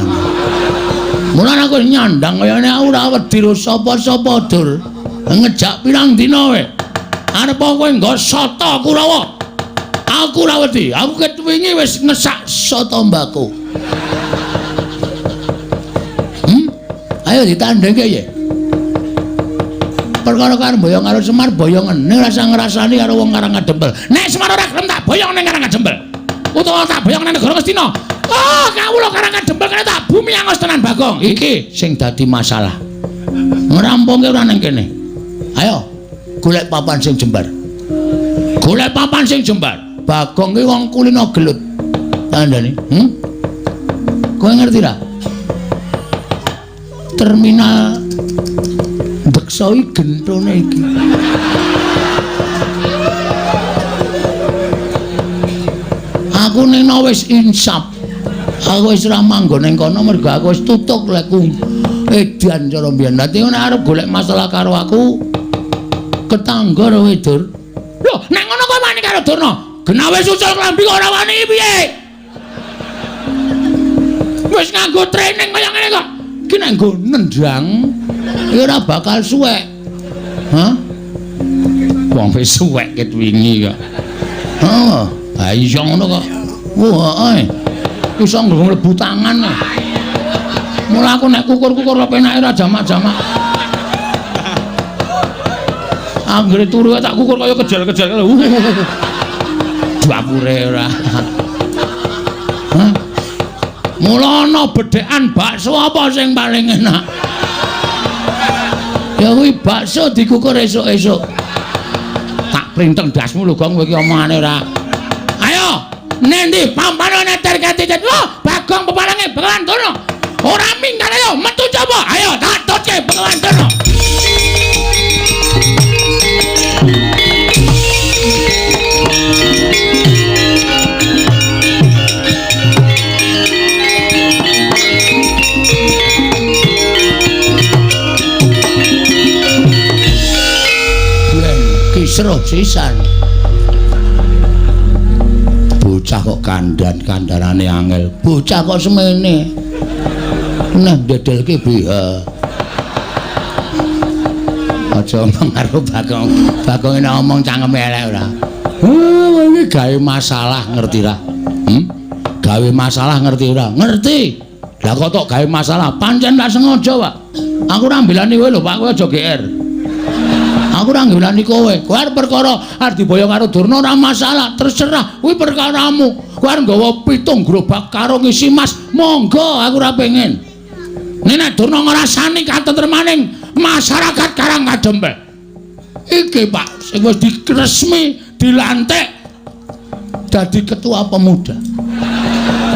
Mulane aku nyandang kaya ngene aku ora wedi ro sapa-sapa, Dur. Ngejak pirang dina kowe. Arep kowe nggo soto Kurawa. Aku ora wedi. Aku ket wingi wis ngesak soto mbako. Ayo ditandhengke ya. Perkara karo boyong karo Semar boyongen ning rasa ngrasani karo wong Karang Kadempel. Nek Semar ora gelem tak boyong ning Karang Kadempel. Utawa tak boyong ning negara Ngastina. Oh, kawula Karang Kadempel kene tak bumi angus tenan Bagong. Iki sing dadi masalah. Ngrampungke ora ning kene. Ayo golek papan sing jembar. Golek papan sing jembar. Bagong ki wong kulino gelut. Kandhane, Kowe ngerti ra? Terminal Deksa iki gentone iki. Aku ning wis insaf. Aku wis ora manggon ning kono mergo aku wis tutuk lekku edan cara mbiyen. Dadi nek arep golek masalah karo aku ketangga kowe, Dur. Lho, nek ngono kowe wani karo Durna. Genah wis ucul klambi kok ora wani piye? Wis nganggo training kaya ngene kok. Iki nek nggo nendang iki ora bakal suwek. Hah? Wong wis suwek ket wingi kok. Heeh, ha iya ngono kok. Wah, heeh. Iso mlebu tangan. Mula aku nek kukur-kukur penake ora jamak-jamak. Anggere turu tak kukur kaya kejel-kejel. Dapure ora. Hah? Mula ana bedhekan bakso apa sing paling enak? Ya kuwi bakso dikukur esuk-esuk. Tak printeng dasmu lho, Gong, kowe iki omongane ora. Ayo, nendi pampane neter ketiket. Wah, Bagong pepalange Begawan Durna. Ora minggat ayo metu coba. Ayo tak tutke Begawan Durna. Wis roh sisan. Bocah kok kandhan-kandhanane angel. Bocah kok semene. Nah ndedelke BH. Aja omong karo Bagong. Bagong nek omong cangkeme elek ora. Iki gawe masalah ngerti ra? Gawe masalah ngerti ora? Ngerti. Lah kok tok gawe masalah? Pancen tak sengaja, Pak. Aku ora mbelani kowe lho, Pak. Kowe aja GR. Aku ora mbelani kowe. Kowe arep perkara arep diboyong karo Durna ora masalah, terserah. Kuwi perkaramu. Kowe arep nggawa 7 gerobak karo ngisi mas, monggo, aku ora pengen. Nek Durna ngrasani katentremaning masyarakat Karang Kadempel. Iki, Pak, sing wis diresmi dilantik dadi ketua pemuda.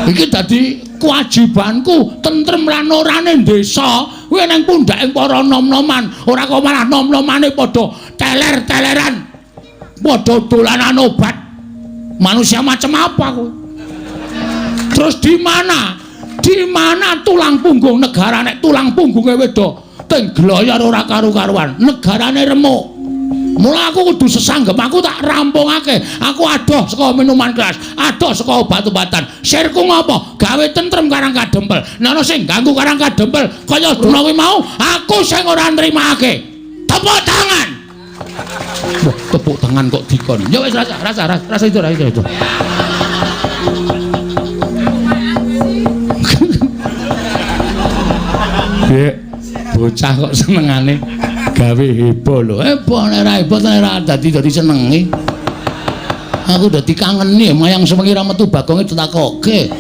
Iki dadi kewajibanku tentrem lan orane desa kuwi nang pundhake para nom-noman, ora kok malah nom-nomane padha teler-teleran, padha dolanan obat. Manusia macam apa kowe? Terus di mana? Di mana tulang punggung negara nek tulang punggunge wedo teng gloyor ora karu-karuan, negarane remuk. Mula aku kudu sesanggep, aku tak rampungake. Aku adoh saka minuman keras, adoh saka obat-obatan. Sirku ngopo? Gawe tentrem Karang Kadempel. Nek ana sing ganggu Karang Kadempel kaya Durna kuwi mau, aku sing ora nrimake. Tepuk tangan. Wah, tepuk tangan kok dikon. Ya wis rasa rasa rasa itu rasa itu. Dek, bocah kok senengane gawe heboh lho. Heboh nek ora heboh nek ora dadi senenge. Aku dadi kangeni mayang sewengi ra metu Bagonge ditakoke.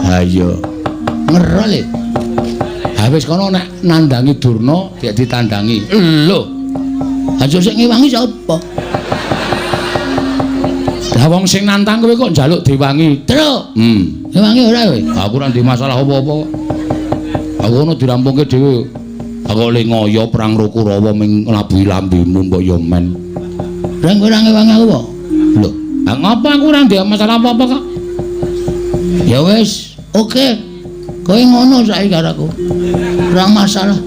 Ha iya. Ngerol e. Ha wis kono nek nandangi Durna dik ditandangi. Lho. Aja sing ngewangi sapa? Lah wong sing nantang kowe kok njaluk diwangi. Truk. Ngewangi ora kowe? Aku ora ndek masalah apa-apa kok. Aku ngono dirampungke dhewe. Aku le ngoyo perang karo Kurawa ming nglabuhi lambemu mbok yo men. Lah kowe ora ngewangi aku kok. Lho, ha ngopo aku ora ndek masalah apa-apa kok. Ya wis, oke. Kowe ngono saiki karo aku. Ora masalah.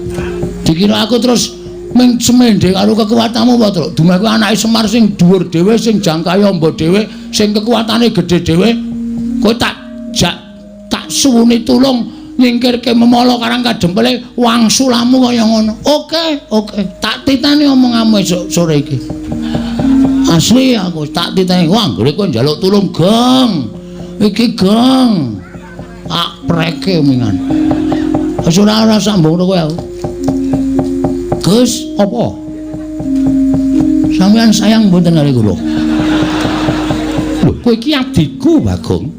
Dikira aku terus ming semende karo kekuatanmu apa, Truk? Dumeh kuwi anake Semar sing dhuwur dhewe, sing jangkahe amba dhewe, sing kekuatane gedhe dhewe. Kowe tak jak tak suwuni tulung nyingkirke memala Karang Kadempele wangsulamu kaya ngono. Oke, oke. Tak titani omonganmu esuk sore iki. Asli aku tak titani. Wah, anggere kowe njaluk tulung, Gong. Iki Gong. Tak preke mingan. Wis ora sambung kowe aku. Gus, apa? Sampeyan sayang mboten kali kula? Lho, kowe iki abdiku, Bagong.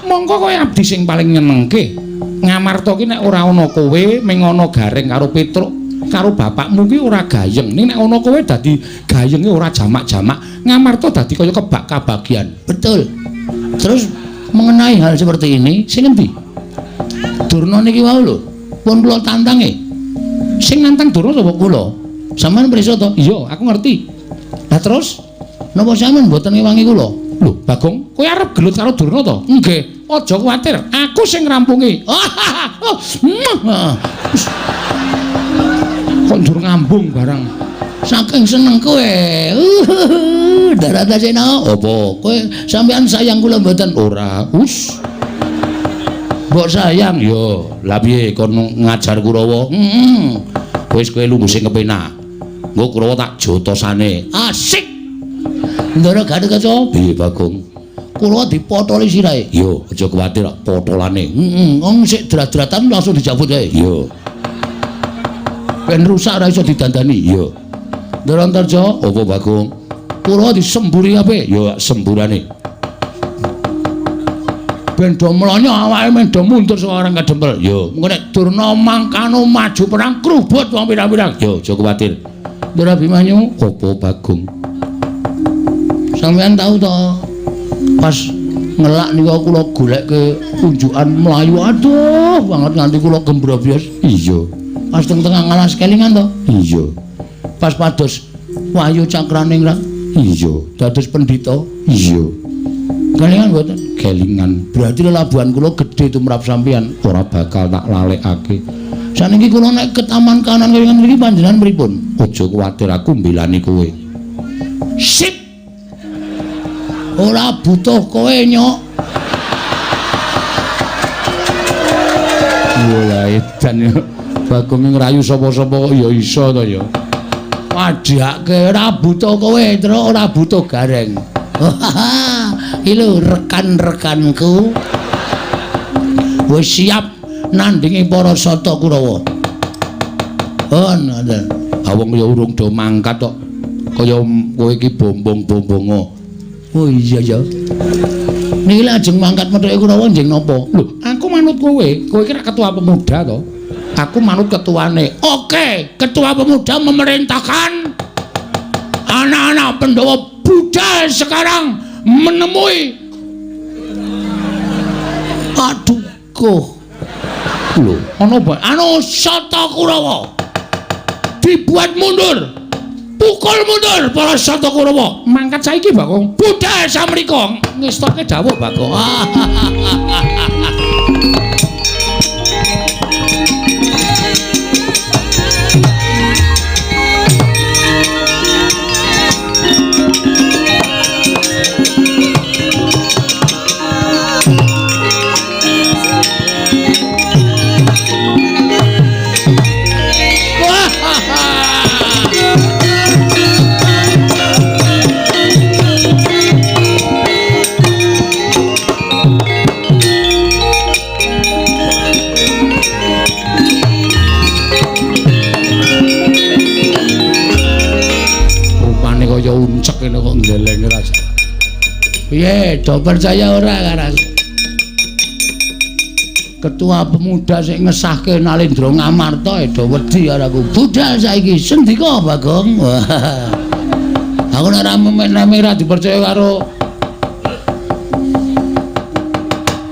Mongko kowe abdi sing paling nyenengke. Ngamarta ki nek ora ana kowe, ming ana Gareng karo Petruk karo bapakmu ki ora gayeng. Ning nek ana kowe dadi gayenge ora jamak-jamak. Ngamarta dadi kaya kebak kabagian. Betul. Terus mengenai hal seperti ini, sing endi? Durna niki wau lho, pun kula tantange. Sing nantang Durna sapa kula? Sampeyan pirsa to? Iya, aku ngerti. Lah terus napa sampeyan mboten ngewangi kula? Lho, Bagong, kowe arep gelut karo Durna to? Nggih. Aja kuwatir, aku sing ngrampungi. Kok njur ngambung barang. Saking seneng kowe. Daratasena, apa? Kowe sampeyan sayang kula mboten? Ora. Us. Mbok sayang yo. Lah piye kon ngajar Kurawa? Heeh. Wis kowe lungguh sing kepenak. Engko Kurawa tak jotosane. Asik. Ndara Gatotkaca. Piye Bagong? Kurawa dipotoli sirahe. Yo, aja kuwatir potolane. Heeh, wong sik drat-dratan langsung dijabut kae. Yo. Ben rusak ora iso didandani. Yo. Ndara Antarja, apa Bagong? Kurawa disemburi kabeh. Yo semburane. Ben do mlonyo awake men do mundur saka Karang Kadempel. Yo, engko nek Durna mangkano maju perang krubut wong pirang-pirang. Yo, aja kuwatir. Ndara Abimanyu, apa Bagong? Sampeyan tahu to? Pas ngelak niku kula golekke unjukan mlayu aduh banget nganti kula gembrobyos. Iya. Pas teng tengah ngalas kelingan to? Iya. Pas pados Wahyu Cakraningrat? Iya. Dados pendhita? Iya. Kelingan mboten? Kelingan. Berarti lelabuhan kula gedhe tumrap sampeyan, ora bakal tak lalekake. Saniki kula nek ke taman kanan kelingan mriki panjenengan pripun? Aja kuwatir aku mbelani kowe. Sip. Ora butuh kowe, Nyok. Wah, edan ya. Bagong ngrayu sapa-sapa kok ya iso to ya. Wadhake ora butuh kowe, Truk, ora butuh Gareng. Iki lho rekan-rekanku. Wis siap nandingi para Sata Kurawa. Oh, ngoten. Ha wong ya urung do mangkat kok. Kaya kowe iki bombong-bombongo. Oh iya ya. Niki lajeng mangkat methuke Kurawa njeng napa? Lho, aku manut kowe. Kowe iki ketua pemuda to. Aku manut ketuane. Oke, ketua pemuda memerintahkan anak-anak Pandhawa budal sekarang menemui Paduka. Lho, ana apa? Anu Sata Kurawa. Dibuat mundur. Pukul mundur para Sata Kurawa. Mangkat saiki, Bagong. Budal samrika. Ngestoke dawuh, Bagong. Kaya uncek ngene kok ndelenge raja. Piye, do percaya ora karo aku? Ketua pemuda sing ngesahke Nalendra Ngamarta do wedi karo aku. Budal saiki sendika, Bagong. Aku nek ora memek ora dipercaya karo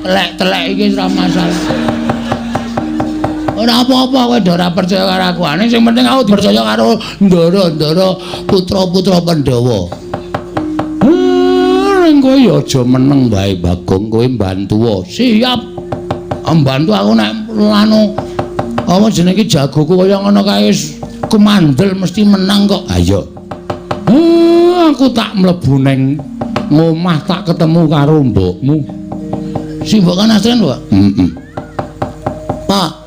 telek-telek iki ora masalah. Ora apa-apa kowe ora percaya karo aku. Ane sing penting aku dipercaya karo ndara-ndara putra-putra Pandhawa. Ning kowe ya aja meneng wae Bagong, kowe mbantu. Siap. Mbantu aku nek lanu apa jenenge iki jagoku kaya ngono kae kumandel mesti menang kok. Ayo. Aku tak mlebu ning ngomah tak ketemu karo mbokmu. Si mbok Kanastren, Pak? Heeh. Pak.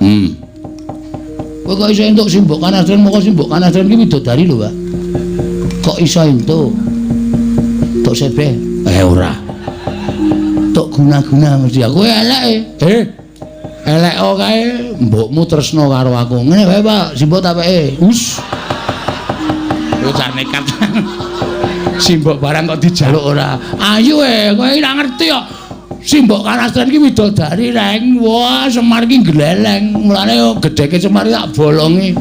Kowe kok iso entuk Simbok Kanastren, moko Simbok Kanastren ki widodari lho, Pak. Kok iso entuk? Tok sebeh? Ora. Tok guna-guna mesti aku eleke. Elek kae mbokmu tresna karo aku. Ngene wae, Pak, Simbok tak peke. Us. Kowe cah nekat. Simbok barang kok dijaluk ora. Ayo kowe ora ngerti kok. Simbok Kanastren ki widodari reng. Wah, Semar ki gleleng. Mulane gedheke Semar tak bolongi.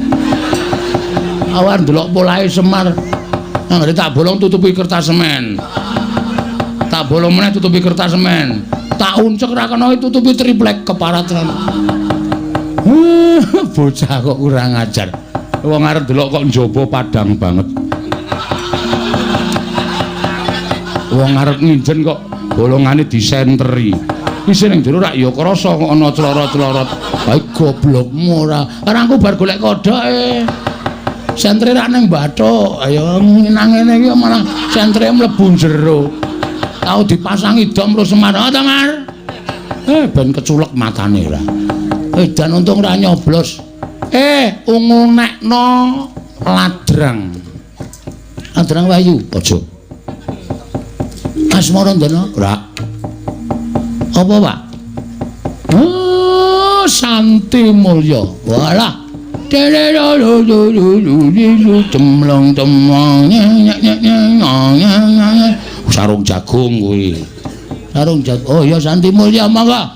Awan delok polahe Semar. Anggere tak bolong tutupi kertas semen. Tak bolong meneh tutupi kertas semen. Tak uncek ra kena tutupi triplek keparat. Bocah kok kurang ajar. Wong arep delok kok njaba padang banget. Wong arep nginjen kok bolongane disenteri. Isih ning jero rak ya krasa kok ana clorot-clorot. Bae goblokmu ora. Karangku bar golek kodhoke. Sentre rak ning bathuk. Ayo nang ngene iki malah sentre mlebu jero. Tau dipasangi dom terus Semar. Oh, ta, Mar? Ben keculek matane ora. Dan untung ora nyoblos. Ungu nekno ladrang. Ladrang Wahyu, aja. Asmarandana ora. Apa, Pak? Oh, Santi Mulya. Walah. Cemlong cemlong. Sarung jagung kuwi. Sarung jagung. Oh ya Santi Mulya monggo.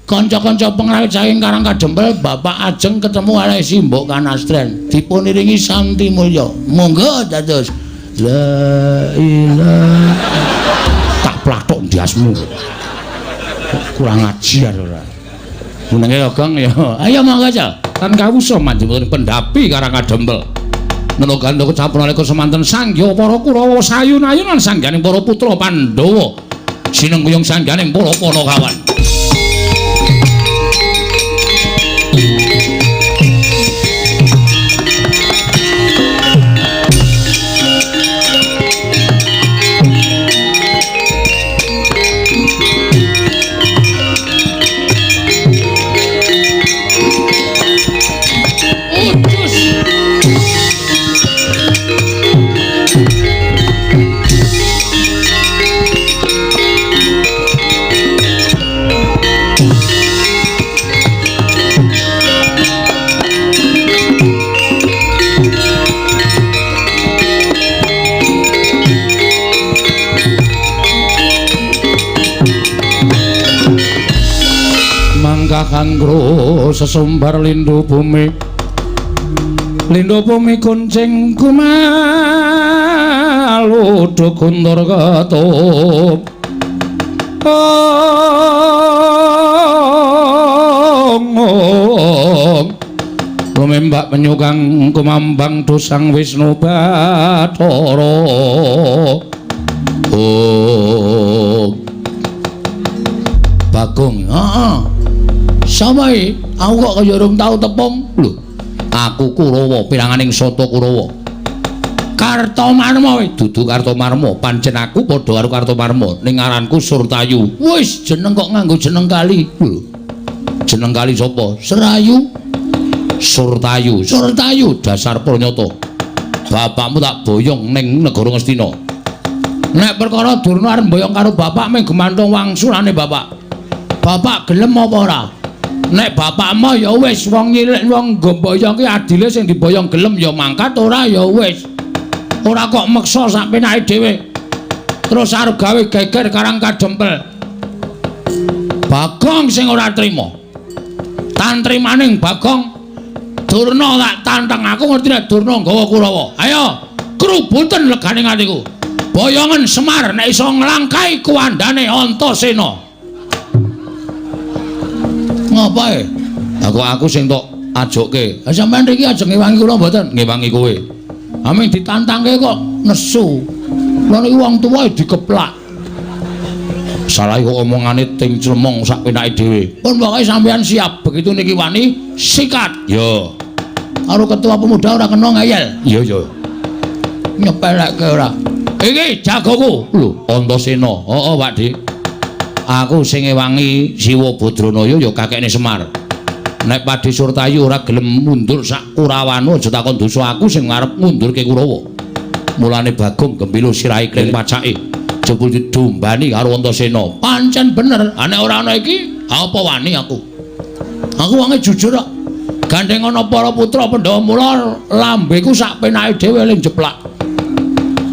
Kanca-kanca pengrawit saking Karang Kadempel Bapak Ajeng ketemu karo Simbok Kanastren. Dipuniringi Santi Mulya. Monggo dados. La ilaha. Tak plathok ndiasmu. Kurang ajar ora. Menenge ya, Gong ya. Ayo monggo aja. Tan kawusa manjenengan pendhapi Karang Kadempel. Menunggan kecap nalika semanten sanggya para Kurawa sayun-ayunan sangganing para putra Pandhawa. Sinengguyung sangganing para Panakawan. Kahangro sesumbar lindu bumi. Lindu bumi kuncing kumalu guntur ketup. Lumembak penyukang kumambang dosang Wisnu Bathara. Oh. Bagong, heeh. Sapa iki? Aku kok kaya urung tau tepung. Lho, aku Kurawa, piranganing Sata Kurawa. Kartomarma kowe, dudu Kartomarma, pancen aku padha karo Kartomarma, ning ngaranku Surtayu. Wis jeneng kok nganggo jeneng kali. Lho. Jeneng kali sapa? Serayu. Surtayu, Surtayu dasar pranyata. Bapakmu tak boyong ning negara Ngastina. Nek perkara Durna arep mboyong karo bapak mung gemantung wangsulane bapak. Bapak gelem apa ora? Nek bapakmu ya wis wong nyilek wong nggo mboyong ki adile sing diboyong gelem ya mangkat, ora ya wis. Ora kok meksa sak penake dhewe. Terus arep gawe geger karang kadempel. Bagong sing ora trima. Tantrimaning Bagong Durna tak tantang, aku ngerti nek Durna nggawa Kurawa. Ayo, krubuten legane atiku. Boyongen Semar nek iso nglangkai kuwandane Antasena. Ngopo e? Aku sing tok ajokke. Ha sampean riki ajeng ngewangi kula mboten? Ngewangi kowe. Aming ditantangke kok nesu. Lha niki wong tuwa dikeplak. Salah kok omongane ting clemong sak penake dhewe. Pun pokoke sampean siap, begitu niki wani sikat. Yo. Karo ketua pemuda ora kena ngeyel. Iya iya. Nyepelekke ora. Iki jagoku. Lho, Antasena. Heeh, Pak Dik. Aku sing ngewangi Siwa Badranaya ya kakekne Semar. Nek Padhe Surtayu ora gelem mundur sak Kurawane aja takon dosa aku sing arep ngundurke Kurawa. Mulane Bagong gembilo sirahe kling pacake. Jebul didombani karo Antasena. Pancen bener, nek ora ana iki apa wani aku. Aku wonge jujur kok. Gandeng ana para putra Pandhawa mula lambeku sak penake dhewe ling jeplak.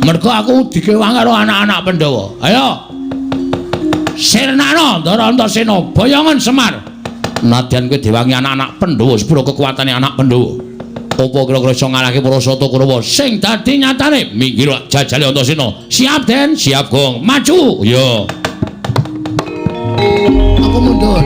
Mergo aku dikewangi karo anak-anak Pandhawa. Ayo. Sirnana Ndara Antasena, boyongen Semar. Nadyan kowe diwangi anak-anak Pandhawa, sepuro kekuatane anak Pandhawa. Apa kira-kira iso ngalahke para Sata Kurawa sing dadi nyatane minggir jajale Antasena. Siap Den, siap Gong. Maju. Iya. Aku mundur.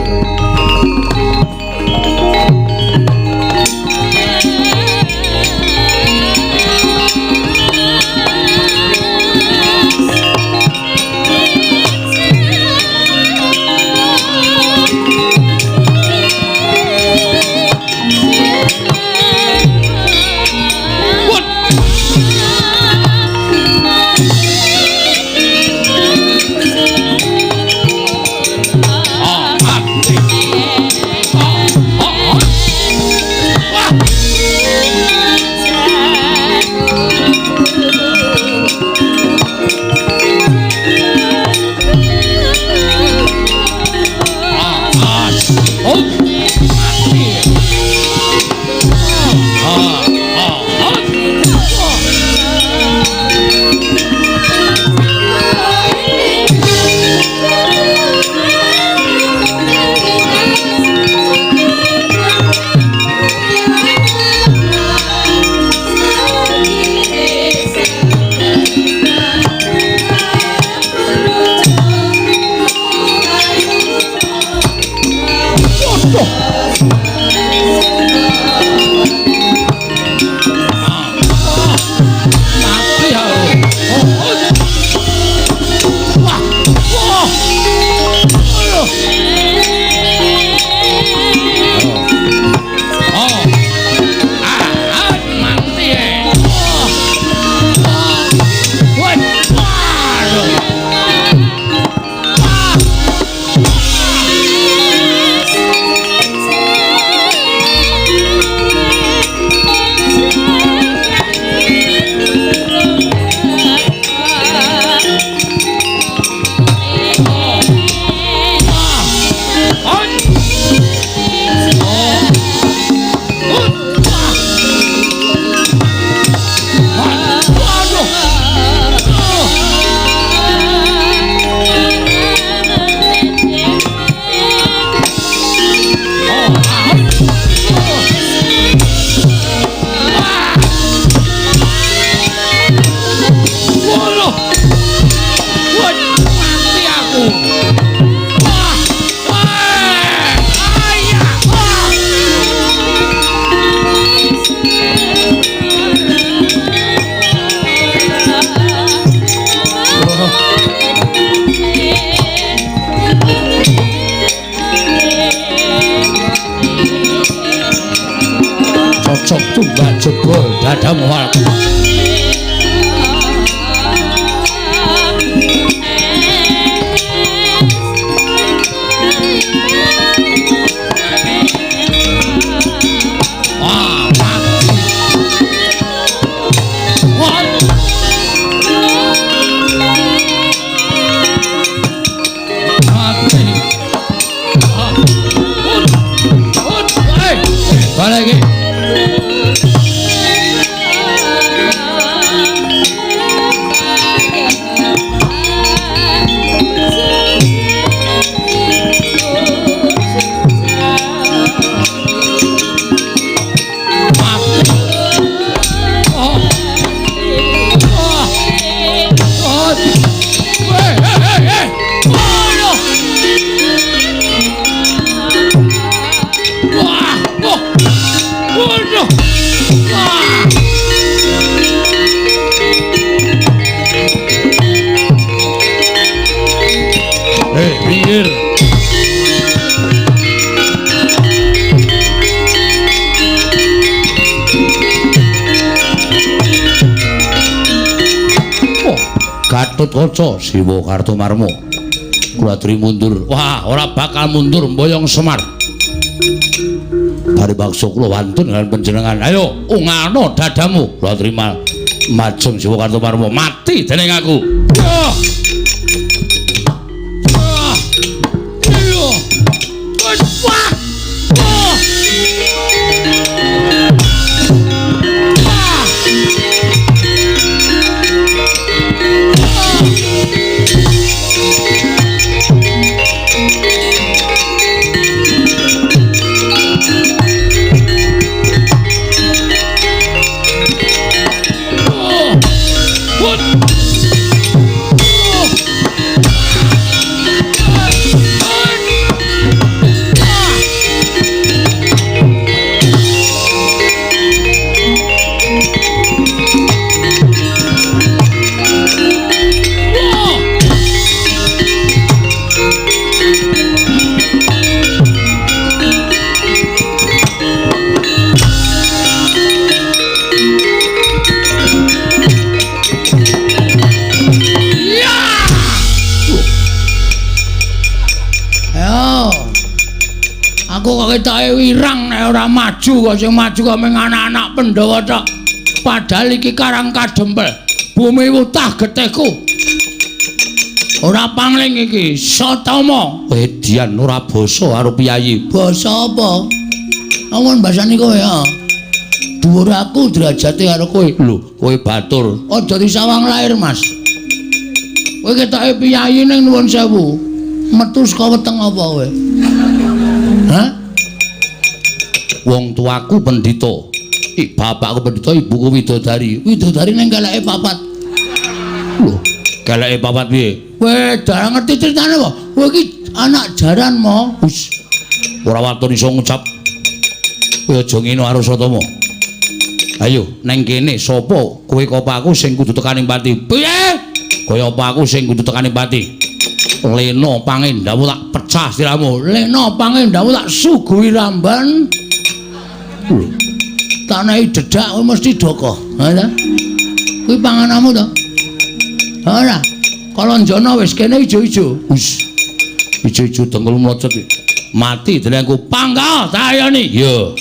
Kocok tumbak jebol dadamu walak. Gatotkaca Siwa Kartomarma Kuladri mundur. Wah, ora bakal mundur mboyong Semar. Bari bakso kula wantun dengan panjenengan. Ayo, ungano dadamu. Kuladri majeng Siwa Kartomarma mati dening aku. Ketoke wirang nek ora maju kok sing maju kok mung anak-anak Pandhawa tok. Padahal iki karang kadempel. Bumi wutah getihku. Ora pangling iki, Satama. Edian ora basa karo piyayi. Basa apa? Awan basane kowe ya. Dhuwur aku derajate karo kowe. Lho, kowe batur. Aja disawang lair, Mas. Kowe ketoke piyayi ning nuwun sewu. Metu saka weteng apa kowe? Hah? Wong tuaku pendhita. Bapakku pendhita, ibuku widodari. Widodari ning keleke papat. Lho, keleke papat piye? Kowe darah ngerti critane apa? Kowe iki anak jaran mo. Wis. Ora waton iso ngucap. Kowe aja ngene karo Satama. Ayo, neng kene sapa kowe apa aku sing kudu tekaning pati? Piye? Kaya apa aku sing kudu tekaning pati? Lena pangendamu tak pecah siramu. Lena pangendamu tak suguhi ramban. Tanahe dedak kowe mesti doko. Ha ta? Kuwi pangananmu to? Ora. Kalanjana wis kene ijo-ijo. Wis. Ijo-ijo dengkul mlocot. Mati delengku pangkal tayoni. Ya.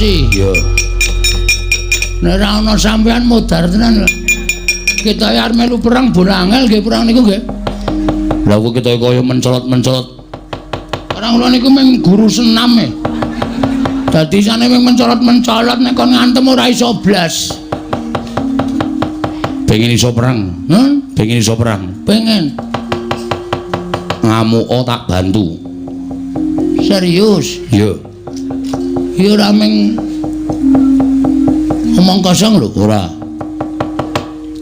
Makasih. Iya. Nek ora ana sampean modar tenan. Kita arep melu perang bola angel nggih perang niku nggih. Lah kok kita kaya mencolot-mencolot. Perang kula niku mung guru senam e. Dadi isane mung mencolot-mencolot nek kon ngantem ora iso blas. Pengen iso perang? Hah? Pengen iso perang? Pengen. Ngamuka tak bantu. Serius? Iya. Ya ora mung omong kosong lho, ora.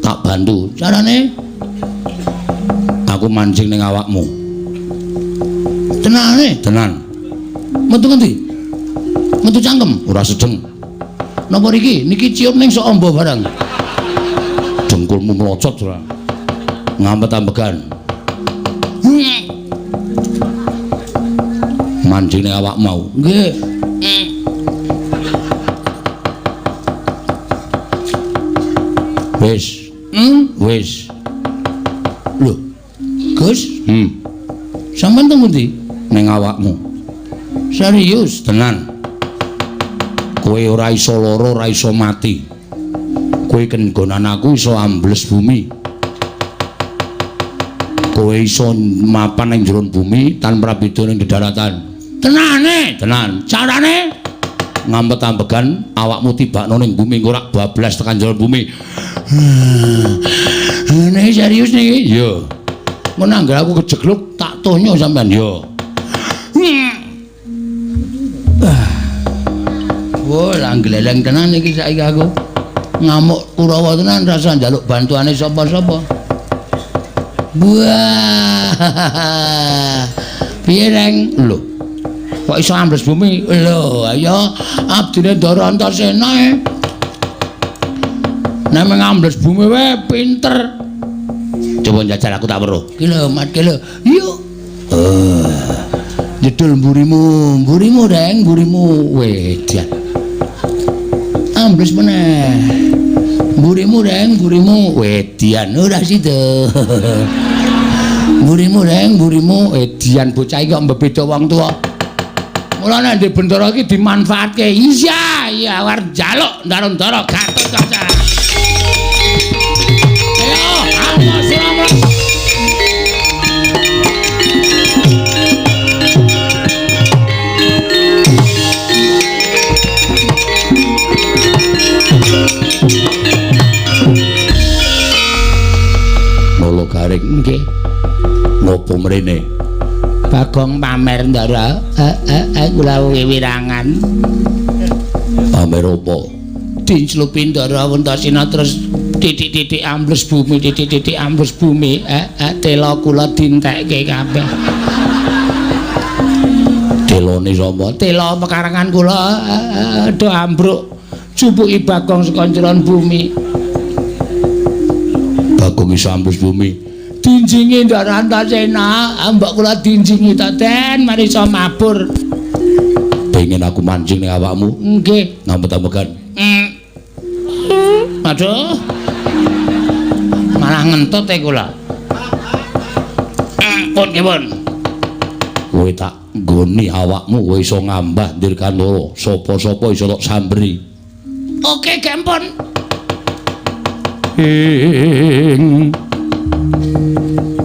Tak bantu. Carane aku mancing ning awakmu. Tenane? Tenan. Metu ngendi? Metu cangkem? Ora sedeng. Napa riki? Niki cium ning sok amba barang. Dengkulmu mlocot ora. Ngampet-ambegan. Mancing ning awakmu mau. Nggih. Wis. Wis. Lho. Gus? Sampeyan teng pundi? Ning awakmu. Serius? Tenan. Kowe ora iso lara, ora iso mati. Kowe kenggonan aku iso ambles bumi. Kowe iso mapan ning jero bumi tanpa beda ning dedaratan. Tenane? Tenan. Carane? Ngampet-ambegan awakmu tibakno ning bumi engko rak bablas tekan jero bumi. Niki serius niki? Iya. Mun anggere aku kejegluk tak tonyo sampean. Iya. Wah, lah gleleng tenan iki saiki aku. Ngamuk Kurawa tenan rasa njaluk bantuane sapa-sapa. Wah. Piye, Reng? Lho. Kok iso ambles bumi? Lho, ayo abdine Ndara Antasena e. Nek ngambles bumi wae pinter. Coba njajal aku tak weruh. Ki lho, Mat, ki lho. Yuk. Jedul mburimu, mburimu Reng, mburimu. Wedan. Ambles meneh. Mburimu Reng, mburimu. Wedian ora sida. Mburimu Reng, mburimu. Edian bocah iki kok mbebeda wong tuwa. Mulane ndek bendara iki dimanfaatke. Iya, iya arep njaluk ndara-ndara Gatotkaca. Ayo, awas ora. Nolo garing nggih. Ngopo mrene? Bagong pamer Ndara. Kula wiwirangan. Pamer apa? Dinclupi Ndara Antasena terus titik-titik ambles bumi, titik-titik ambles bumi. Tela kula dintekke kabeh. Telone sapa? Tela pekarangan kula do ambruk. Jupuki Bagong saka njeron bumi. Bagong iso ambles bumi. Dinjingi Ndara Antasena, mbok kula dinjingi ta, Den, mari iso mabur. Pengen aku mancing ning awakmu? Nggih. Ngampet-ambegan. Aduh. Malah ngentut e kula. Pun nggih, pun. Kowe tak nggoni awakmu kowe iso ngambah Dirgantara, sapa-sapa iso tok samberi. Oke, gempon. Ing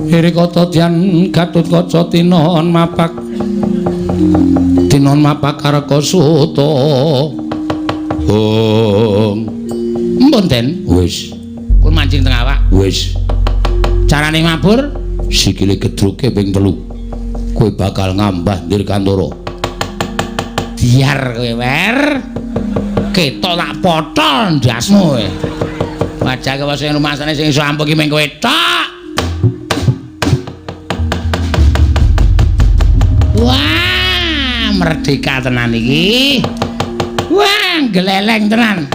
Irikata dyan Gatotkaca tinon mapak. Tinon mapak Karaka Suta. Hong. Mpun, Den. Wis. Pun mancing teng awak. Wis. Carane mabur sikile gedruke ping 3. Kowe bakal ngambah Dirgantara. Biar kowe, Wer. Ketok tak potol ndasmu kowe. Wajah kowe sing rumasane sing iso ampuh ki mung kowe tok. Wah, merdeka tenan iki. Wah, gleleng tenan.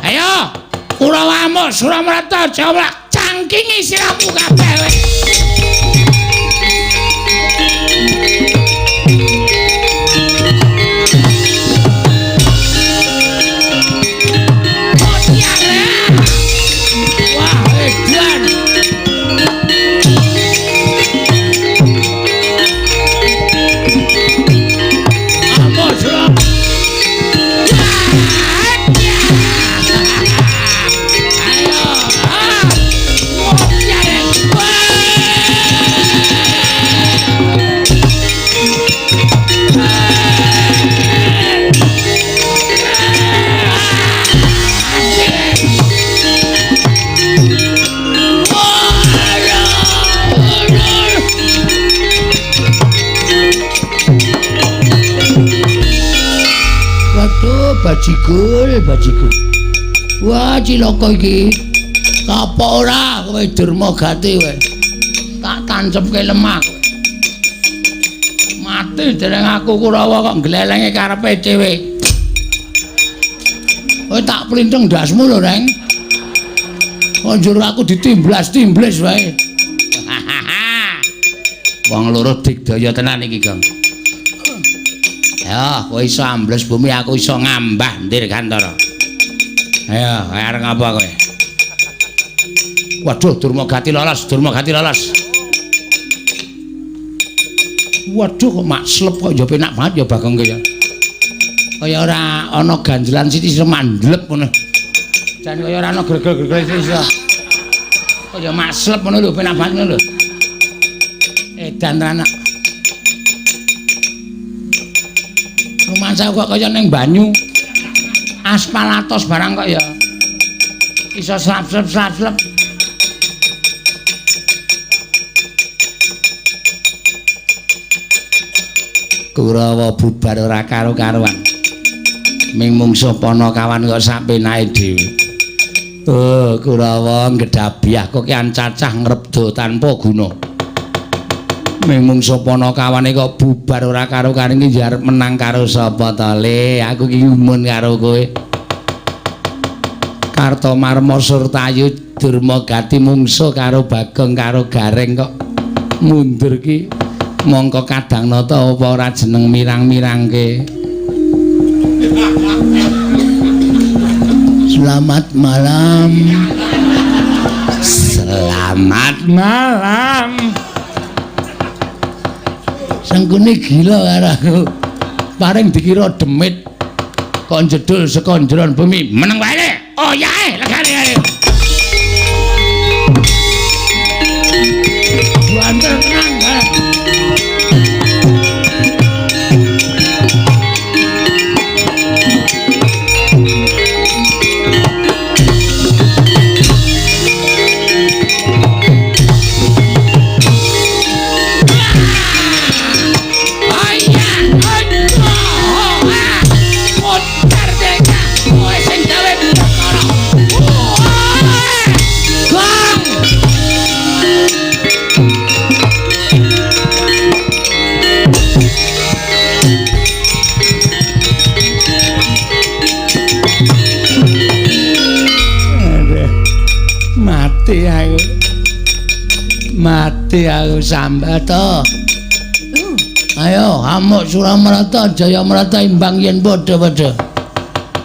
Ayo, Kurawa amuk Suramrata Jawa cangkingi siramu kabeh kowe. Wah, edan. Amuk Suramrata. Bajigul, bajigul. Wah, cilaka iki. Kapok ora kowe Durmagati kowe. Tak tancepke lemah kowe. Mati dereng aku Kurawa kok glelenge karepe dhewe. Kowe tak plintheng ndasmu lho, Reng. Kok njur aku ditimblas-timblis wae. Wong loro digdaya tenan iki, Gong. Ya, kowe iso ambles bumi, aku iso ngambah Dirgantara. Ayo, arep ngapa kowe? Waduh, Durmagati lolos, Durmagati lolos. Waduh, kok makslep kok ya penak banget ya Bagong ki ya. Kaya ora ana ganjelan sithik iso mandlep ngono. Jan kaya ora ana gregel-gregel sithik iso. Kaya makslep ngono lho, penak banget ngono lho. Edan tenan. Rumangsa kok kaya ning banyu. Aspal atos barang kok ya. Iso slap-slap-slap-slap. Kurawa bubar ora karo-karuan. Ming mungsuh Panakawan kok sapenake dhewe. Oh, Kurawa ngedhabiah kok kian cacah ngrebda tanpa guna. Ming mungsuh Panakawane kok bubar ora karo-karuan iki arep menang karo sapa to, Le? Aku ki gumun karo kowe. Kartomarma Surtayu Durmagati mungsuh karo Bagong karo Gareng kok mundur ki. Mongko kadang nata apa ora jeneng mirang-mirangke. Selamat malam. Selamat malam. Sengkuni gila karo aku. Paring dikira demit kok njedul saka njeron bumi. Meneng wae le. Oh yae, legane ae. Banter tenan. Mati aku sambat to. Ayo amuk Suramarta Jayamarta imbang yen padha-padha.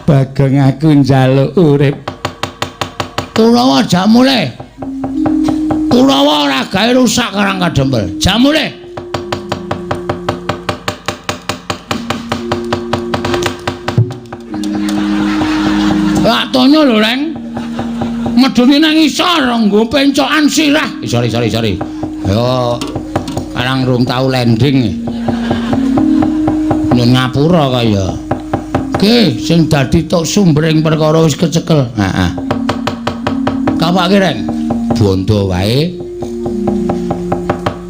Bagong aku njaluk urip. Kurawa jamule. Kurawa ora gawe rusak Karang Kadempel. Jamule. Lak tonyo lho, Reng. Medune nang isor nggo pencokan sirah. Sorry, sorry, sorry. Yo karang rung tau landing. Nyun ngapura kaya. Ki sing dadi tok sumbering perkara wis kecekel. Heeh. Kapake, Reng? Bondo wae.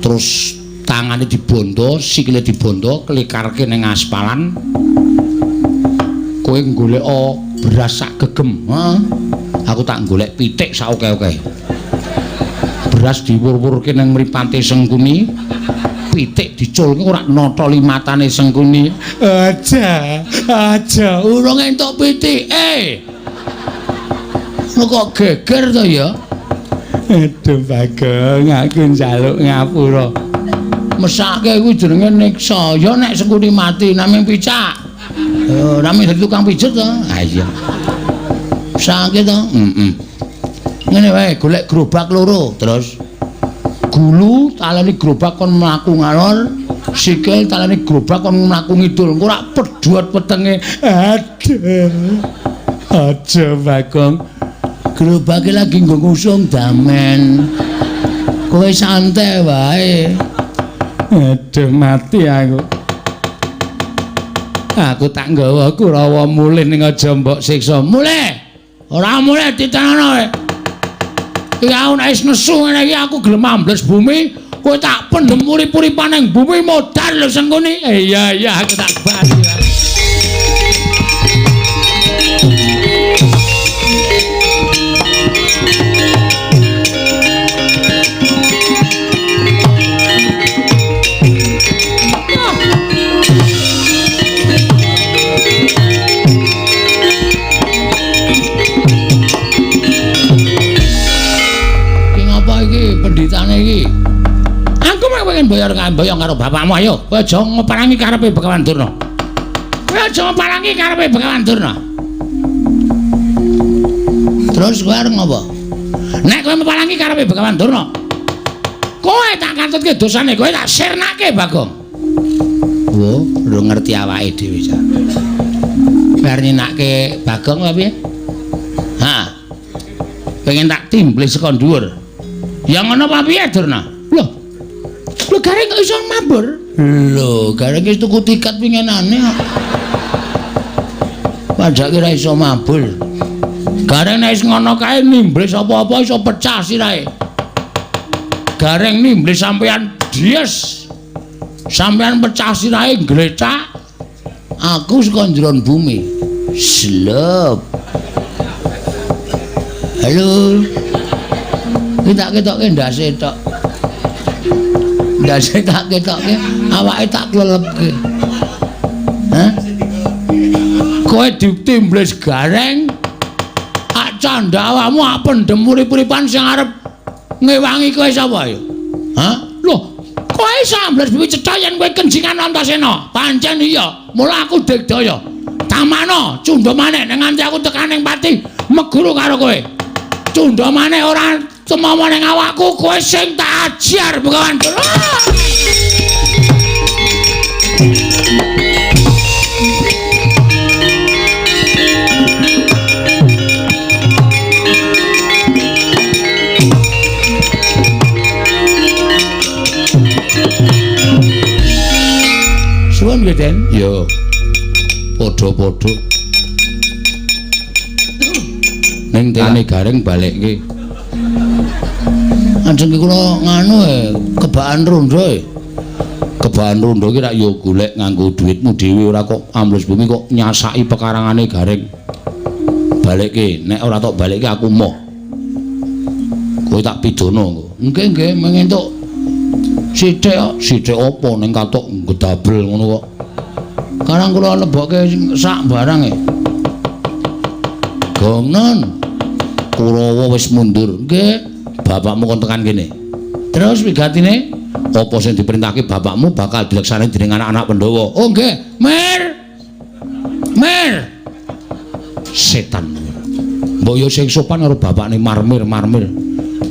Terus tangane dibondo, sikile dibondo, klikarke ning aspalan. Kowe goleka beras sak gegem. Heeh. Aku tak golek pitik sak oke-oke. Beras diwur-wurke nang mripate Sengkuni, pitik diculke ora notoli matane Sengkuni. Aja, aja, urung entuk pitik. Lho kok geger to ya? Aduh Bagong, aku njaluk ngapura. Mesake kuwi jenenge niksa. Ya nek Sengkuni mati naming picak. Naming dadi tukang pijet to. Ha iya. Sakit to? Heeh. Ngene wae, golek gerobak loro, terus gulu taleni gerobak kon mlaku ngalor, sikil taleni gerobak kon mlaku ngidul. Engko rak pedhot wetenge. Aduh. Aja Bagong. Gerobake lagi nggo ngusung damen. Kowe santai wae. Aduh mati aku. Aku tak nggawa Kurawa mulih ning aja mbok siksa. Mulih. Ora mulih ditenono kowe. Iki aku nek wis nesu ngene iki aku gelem ambles bumi, kowe tak pendhem urip-uripan ning bumi modar lho Sengkuni. Iya iya aku tak bali. arep ngamboyong karo bapakmu ayo. Kowe aja ngeparangi karepe Begawan Durna. Kowe aja ngeparangi karepe Begawan Durna. Terus kowe arep ngopo? Nek kowe meparangi karepe Begawan Durna, kowe tak katutke dosane, kowe tak sirnake Bagong. Wo, lho ngerti awake dhewe cah. Kowe arep nyinake Bagong apa piye? Ha. Pengen tak timblis saka dhuwur. Ya ngono apa piye Durna? Lho. Lho Gareng kok iso mabur? Lho, Gareng wis tuku tiket pinginane kok. Padake ora iso mabur. Gareng nek wis ngono kae nimblis apa-apa iso pecah sirahe. Gareng nimblis sampean dies. Sampean pecah sirahe glecak. Aku saka njeron bumi. Slep. Halo. Iki tak ketokke ndase tok. Ndase tak ketokke, awake tak klelepke. Hah? Kowe ditimblis Gareng. Ak candha awakmu ak pendem urip-uripan sing arep ngewangi kowe sapa ya? Hah? Loh, kowe iso ambles bumi cetha yen kowe kenjingan Antasena. Pancen iya, mula aku digdaya. Tamana cundha maneh nek nganti aku tekan ning pati meguru karo kowe. Cundha maneh ora tumawa ning awakku, kowe sing tak ajar Begawan Durna. Suwun nggih, Den. Ya. Padha-padha. Ning tane Gareng balekke. Ajeng kula nganu kebaan rondo e. Kebaan rondo iki rak ya golek nganggo dhuwitmu dhewe ora kok ambles bumi kok nyasaki pekarangane Gareng. Balekke, nek ora tok balekke aku moh. Kowe tak pidana engko. Nggih, nggih, mengentuk sithik kok. Sithik apa ning katok gedabel ngono kok. Karang kula lebokke sak barang e. Gongnon. Kurawa wis mundur. Nggih. Bapakmu kon tekan kene. Terus wigatine apa sing diperintahke bapakmu bakal dilaksanakake dening anak-anak Pandhawa. Oh nggih, Mir. Mir. Setan. Mbok yo sing sopan karo bapakne marmir-marmir.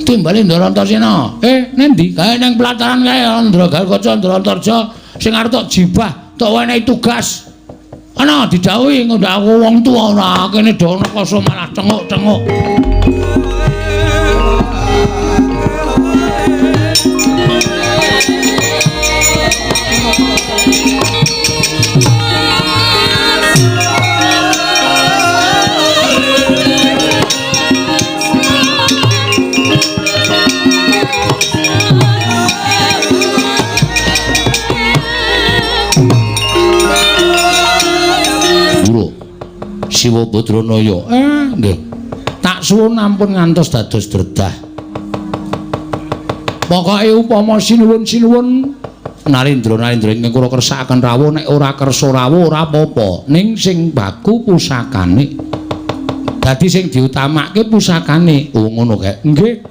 Timbale Ndara Antasena. Nendi? Kae ning pelataran kae Ndra Garukaca Ndra Antarja sing arep tok jibah, tok wenehi tugas. Ana didhawuhi ngundhak aku wong tuwa ora kene do nekoso malah tenguk-tenguk. Siwa Badranaya. Nggih. Tak suwun ampun ngantos dados dredah. Pokoke upama sinuwun-sinuwun Narendra-narendra ingkang kula kersakaken rawuh nek ora kersa rawuh ora apa-apa. Ning sing baku pusakane. Dadi sing diutamake pusakane. Oh ngono kae. Nggih.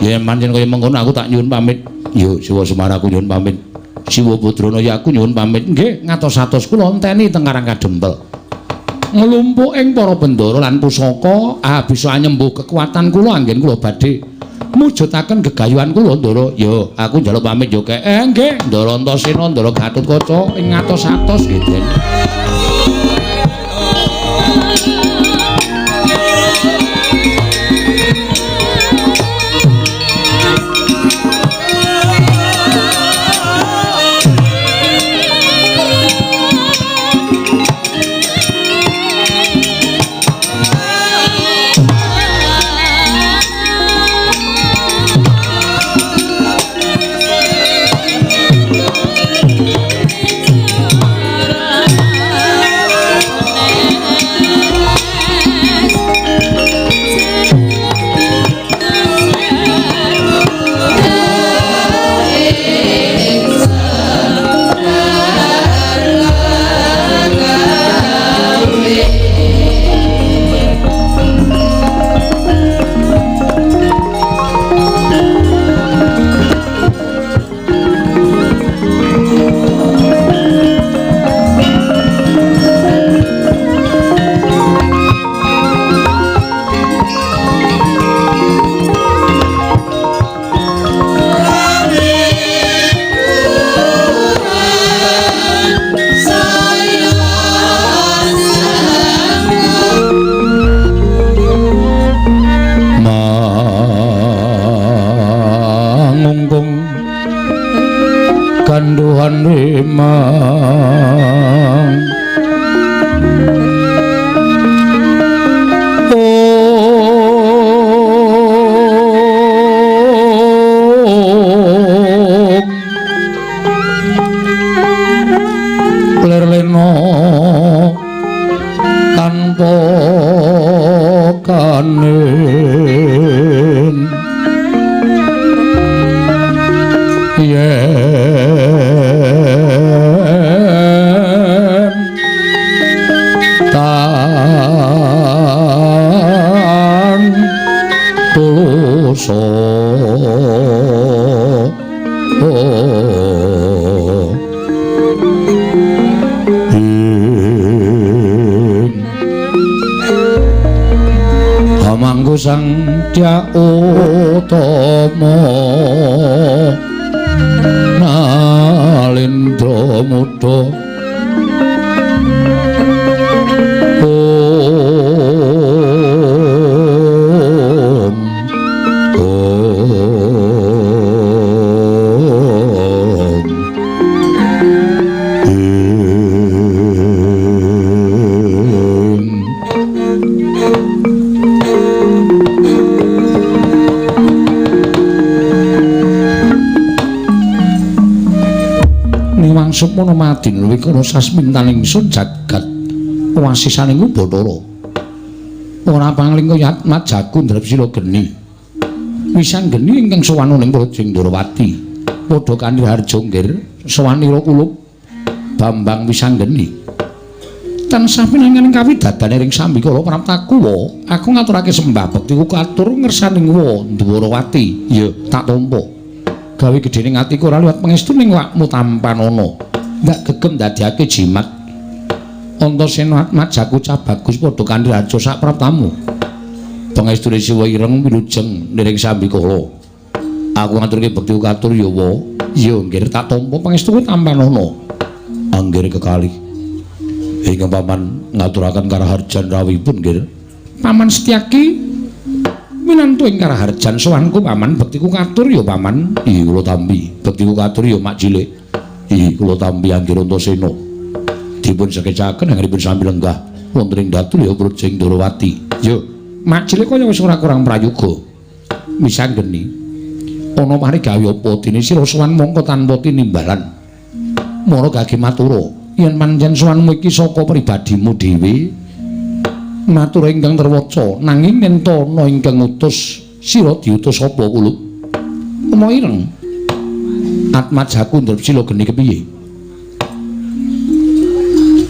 Ya pancen kaya mengkono aku tak nyuwun pamit. Yo Siwa Semar aku nyuwun pamit. Siwa Badranaya aku nyuwun pamit. Nggih, ngatos-atos kula enteni teng Karang Kadempel. Nglumpuk ing para bendara lan pusaka bisa anyembuh kekuatan kula anggen kula badhe mujudaken gegayuhan kula Ndara. Yo aku njaluk pamit yo kek. Nggih Ndara Antasena Ndara Gatotkaca ing ngatos-atos nggih Den. Tanpa kanen yen tan tuluso Hamangku Sang Dya Utama Nalindra Muda Om Om Ing Sukmana madin wikara sasmintan ingsun jagat wasisaning Bathara. Ora pangling kaya atmajaku ndrep sila geni. Wisan geni ingkang sowan ning Brajing Ndorowati. Padha kanthi harja nggir sowanira kulup Bambang Wisanggeni. Tansah pinangan kawidadane ring sambikala praptakuwa, aku ngaturake sembah bektiku katur ngersaning wa Ndorowati. Ya, tak tampa. Gawe gedhening atiku ora liwat pangestu ning wakmu tampanana. Ndak gegem ndadekake jimat. Antasena atmajaku cah bagus padha kanthi raja sak praptamu. Pangestune Siwa ireng wilujeng niring sambikala. Aku ngaturke bekti katur ya wa. Ya nggir tak tampa pangestuku tampanana. Anggir kekalih. Ingkang paman ngaturaken karaharjan rawuhipun nggir. Paman Setyaki minantu ing karaharjan sowanku paman bektiku katur ya paman. Ih kula tampi bektiku katur ya mak cilik. Ih kula tampi anggir Antasena. Dipun sekecaken anggenipun sami lenggah wonten ing datul ya Brajing Ndorowati. Yo mak cilik kaya wis ora kurang prayoga. Misanggeni ana mari gawe apa dene sira sowan mongko tanpa tinimbalan. Mara gage matura yen pancen sowanmu iki saka pribadimu dhewe matur ingkang terwaca nanging yen ana ingkang ngutus sira diutus apa kulup Uma ireng atmajaku ndrep sila geni kepiye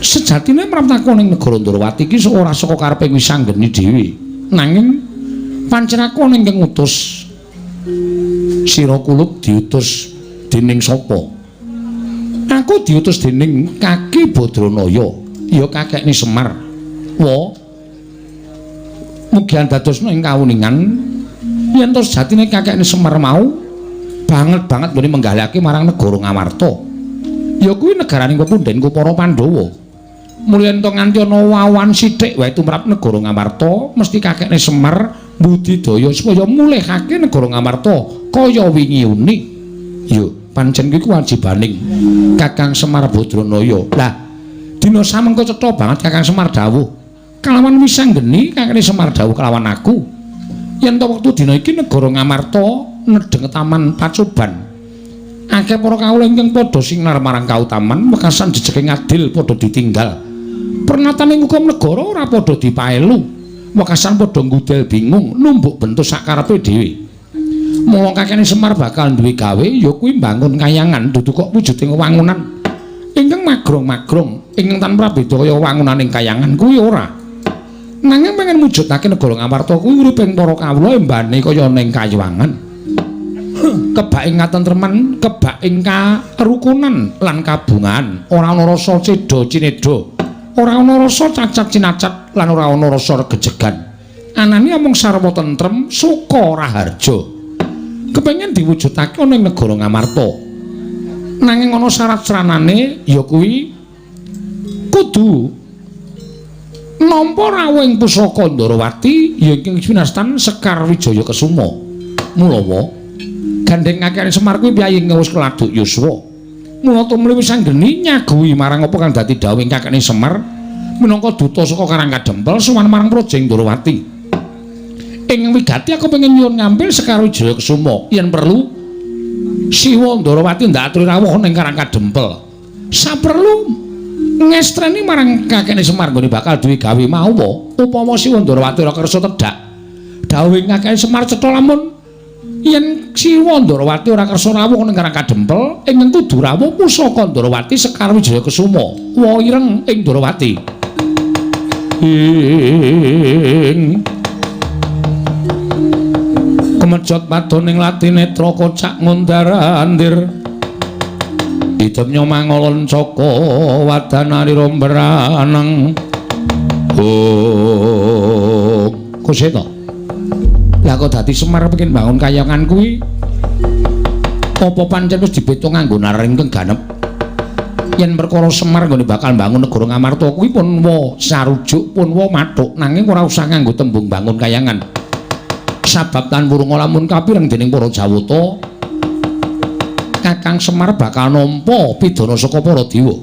sejatine praptaku ning negara Ndorowati iki ora saka karepe Wisanggeni dhewe nanging pancen aku ana ingkang ngutus sira kulup diutus dening sapa? Aku diutus dening Kaki Badranaya ya kakekne Semar. Wa mugi andadosna ing kawuningan yen to sejatine kakekne Semar mau banget-banget nggone menggalake marang negara Ngamarta. Ya kuwi negaraning pepundhenku para Pandhawa. Mulya yen to nganti ana wawan sithik wae tumrap negara Ngamarta, mesti kakekne Semar budidaya supaya mulihake negara Ngamarta kaya wingi uni. Ya pancen kuwi kewajibaning Kakang Semar Badranaya. Lah dina samengko cetha banget Kakang Semar dawuh kalawan Wisanggeni kakekne Semar dawuh kalawan aku yen to wektu dina iki negara Ngamarta nedheng taman pacoban akeh para kawula ingkang padha sinar marang kautaman wekasan jejeke ngadil padha ditinggal pernatane hukum negara ora padha dipaelu wekasan padha ngudel bingung numbuk bentuk sakarepe dhewe. Mula kakekne Semar bakal duwe gawe ya kuwi mbangun kayangan dudu kok wujuding wangunan ingkang magrong-magrong ingkang tanpa beda kaya wangunaning kayangan kuwi ora. Nanging pengen mujudake negara Ngamarta kuwi uriping para kawula embane kaya ning kayangan. Kebak ing katentreman, kebak ing karukunan lan kabungan, ora ana rasa cedha cinedha, ora ana rasa cacat cinacat lan ora ana rasa regejegan. Anane amung sarwa tentrem, suka raharja. Kepengen diwujudake ana ing negara Ngamarta. Nanging ana syarat sranane ya kuwi kudu nampa rawuh ing pusaka Ndorowati ya ing winastan Sekar Wijaya Kesuma. Mulawa gandheng kakekne Semar kuwi piyayi wis keladuk yuswa. Mula tumuli Wisanggeni nyaguhi marang apa kang dadi dawuhing kakekne Semar minangka duta saka Karang Kadempel sowan marang Brajing Ndorowati. Ing wigati aku pengen nyuwun ngampil Sekar Wijaya Kesuma yen perlu Siwa Ndorowati ndak aturi rawuh ning Karang Kadempel. Saperlu Ngestreni marang kakekne Semar nggone bakal duwe gawe mawa upama Siwa Ndarawati ora kersa tedhak. Dawuhe kakekne Semar cetha lamun yen Siwa Ndarawati ora kersa rawuh ning Karang Kadempel, ingkang kudu rawuh pusaka Ndarawati Sekar Wijaya Kesuma, wa ireng ing Ndarawati. Ing kemejot padoning latinetra kocak ngundar-andir. Idemnya mangolon caka wadanarira mbraneng. Oh, Kuseta. Lah kok dadi Semar pengin bangun kayangan kuwi? Apa pancen wis dibeto nganggo naring ingkang ganep? Yen perkara Semar nggone bakal bangun negara Ngamarta kuwi pun wa sarujuk pun wa mathuk, nanging ora usah nganggo tembung bangun kayangan. Sabab tan wurunga lamun kapireng dening para Jawata, Kakang Semar bakal nampa pidana saka para dewa.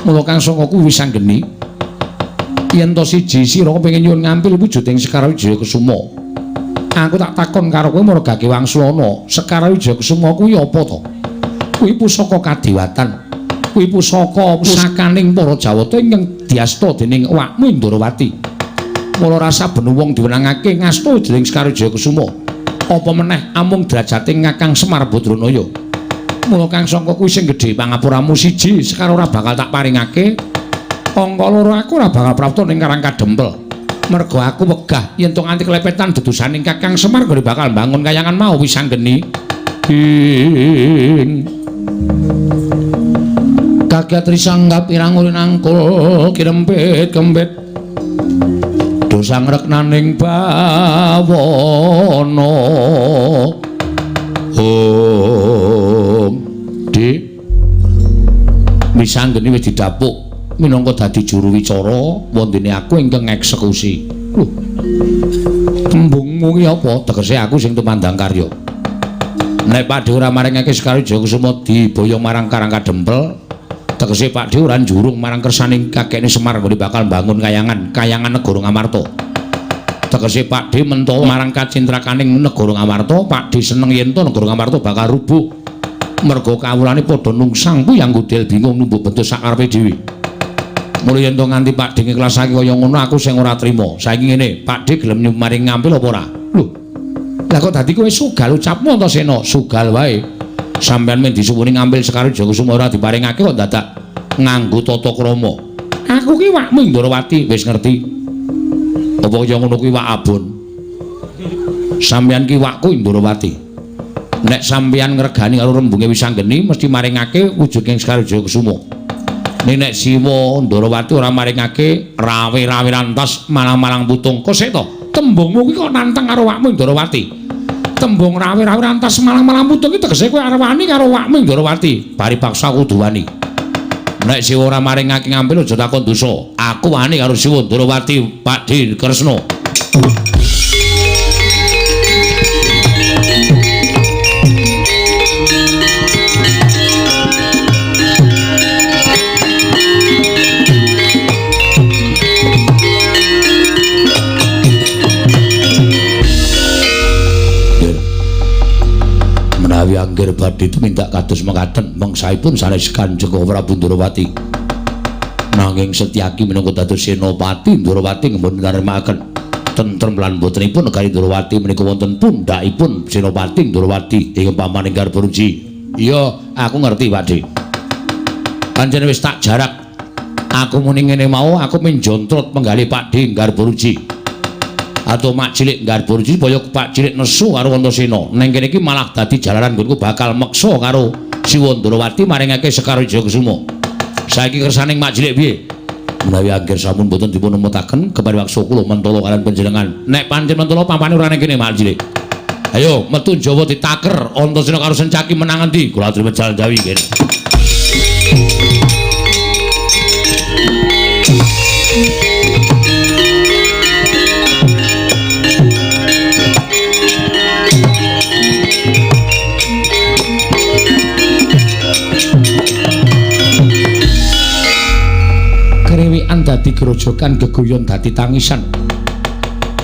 Mula Kang Sangka kuwi wis anggeni yen to siji sira kepengin nyuwun ngampil wujuding Sekar Wijaya Kesuma. Aku tak takon karo kowe marga Ki Wangsulana, Sekar Wijaya Kesuma kuwi apa to? Kuwi pusaka kadewatan. Kuwi pusaka pusakaning para Jawata ingkang diasta dening awakmu Ndrawati. Mula rasa ben wong diwenangake ngasta dening Sekar Wijaya Kesuma. Apa meneh amung derajate Kakang Semar Badranaya. Mula Kang Sangka kuwi sing gedhe pangapuramu siji, Sekar ora bakal tak paringake. Angka loro aku ora bakal prapta ning Karang Kadempel. Mergo aku wegah yen to nganti klepetan dedusaning Kakang Semar gone bakal bangun kayangan mau wis anggeni. Ing kaget risanggap irang urin angkul kirempit kembit dosa ngreknaning bawana. Om Dik wis anggeni wis didapuk minangka dadi juru wicara wondene aku ingkang ngeksekusi. Lho, tembungmu ki apa? Tegese aku sing tumandang karya. Nek Pakdhe ora maringake Sekar Wijaya Kusuma diboyong marang Karang Kadempel, tegese Pakdhe ora njurung marang kersaning kakekne Semar nggone bakal mbangun kayangan, kayangan negara Ngamarta. Tegese Pakdhe mentolo marang kacintrakaning negara Ngamarta, Pakdhe seneng yen to negara Ngamarta bakal rubuh. Mergo kawulane padha nungsang puyang gudel bingung numbuk bentuk sakarepe dhewe. Mula yen to nganti Pakdhe ngiklasake kaya ngono aku sing ora trima. Saiki ngene, Pakdhe gelem nyumaring ngampil apa ora? Lho. Lah kok dadi kowe sugal ucapmu Antasena? Sugal wae. Sampeyan men disuwuni ngampil Sekar Wijaya Kusuma ora diparingake kok dadak nganggo tata krama. Aku ki wakmu Ndrawati wis ngerti. Apa kaya ngono kuwi wak abon? Sampeyan ki wakku Ndrawati. Nek sampeyan ngregani karo rembunge wis anggeni mesti maringake wujuding Sekar Wijaya Kusuma. Ning nek Siwa Ndrawati ora maringake rawe-rawe rantas malang-malang putung. Kok sik to? Tembungmu kuwi kok nantang karo wakmu Ndrawati. Tembung rawe-rawe rantas malang-malang putung iki tegese kowe arep wani karo wakmu Ndrawati. Bari paksa kudu wani. Nek Siwa ora maringake ngampil aja takon dosa. Aku wani karo Siwa Ndrawati, Pakdhe Kresna. Menawi angger badhe tumindak kados mekaten mangsaipun sanes Kanjeng Prabu Ndrawati. Nanging Setyaki minangka dados senopati Ndrawati ngemboten nrimakaken tentrem lan botenipun negari Ndrawati menika wonten pundhakipun Senopati Ndrawati ing pamaning Garbaruji. Iya, aku ngerti Pakdhe. Pancen wis tak jarak. Aku muni ngene mau aku minjontrot penggalih Pakdhe Garbaruji. Atau mak cilik Garbaruji supaya Pak cilik nesu karo Antasena. Neng kene iki malah dadi jalaran nggonku bakal meksa karo Siwa Ndrawati maringake Sekar Wijaya Kusuma. Saiki kersaning mak cilik piye? Menawi angger sampun boten dipun emutaken kepariwaksa kula mentolo kalian panjenengan. Nek pancen mentolo pampane ora ning kene mak cilik. Ayo metu Jawa ditaker Antasena karo Sencaki menang endi? Kula aturi mejal Jawi kene. Krewikan dadi grojokan, geguyon dadi tangisan.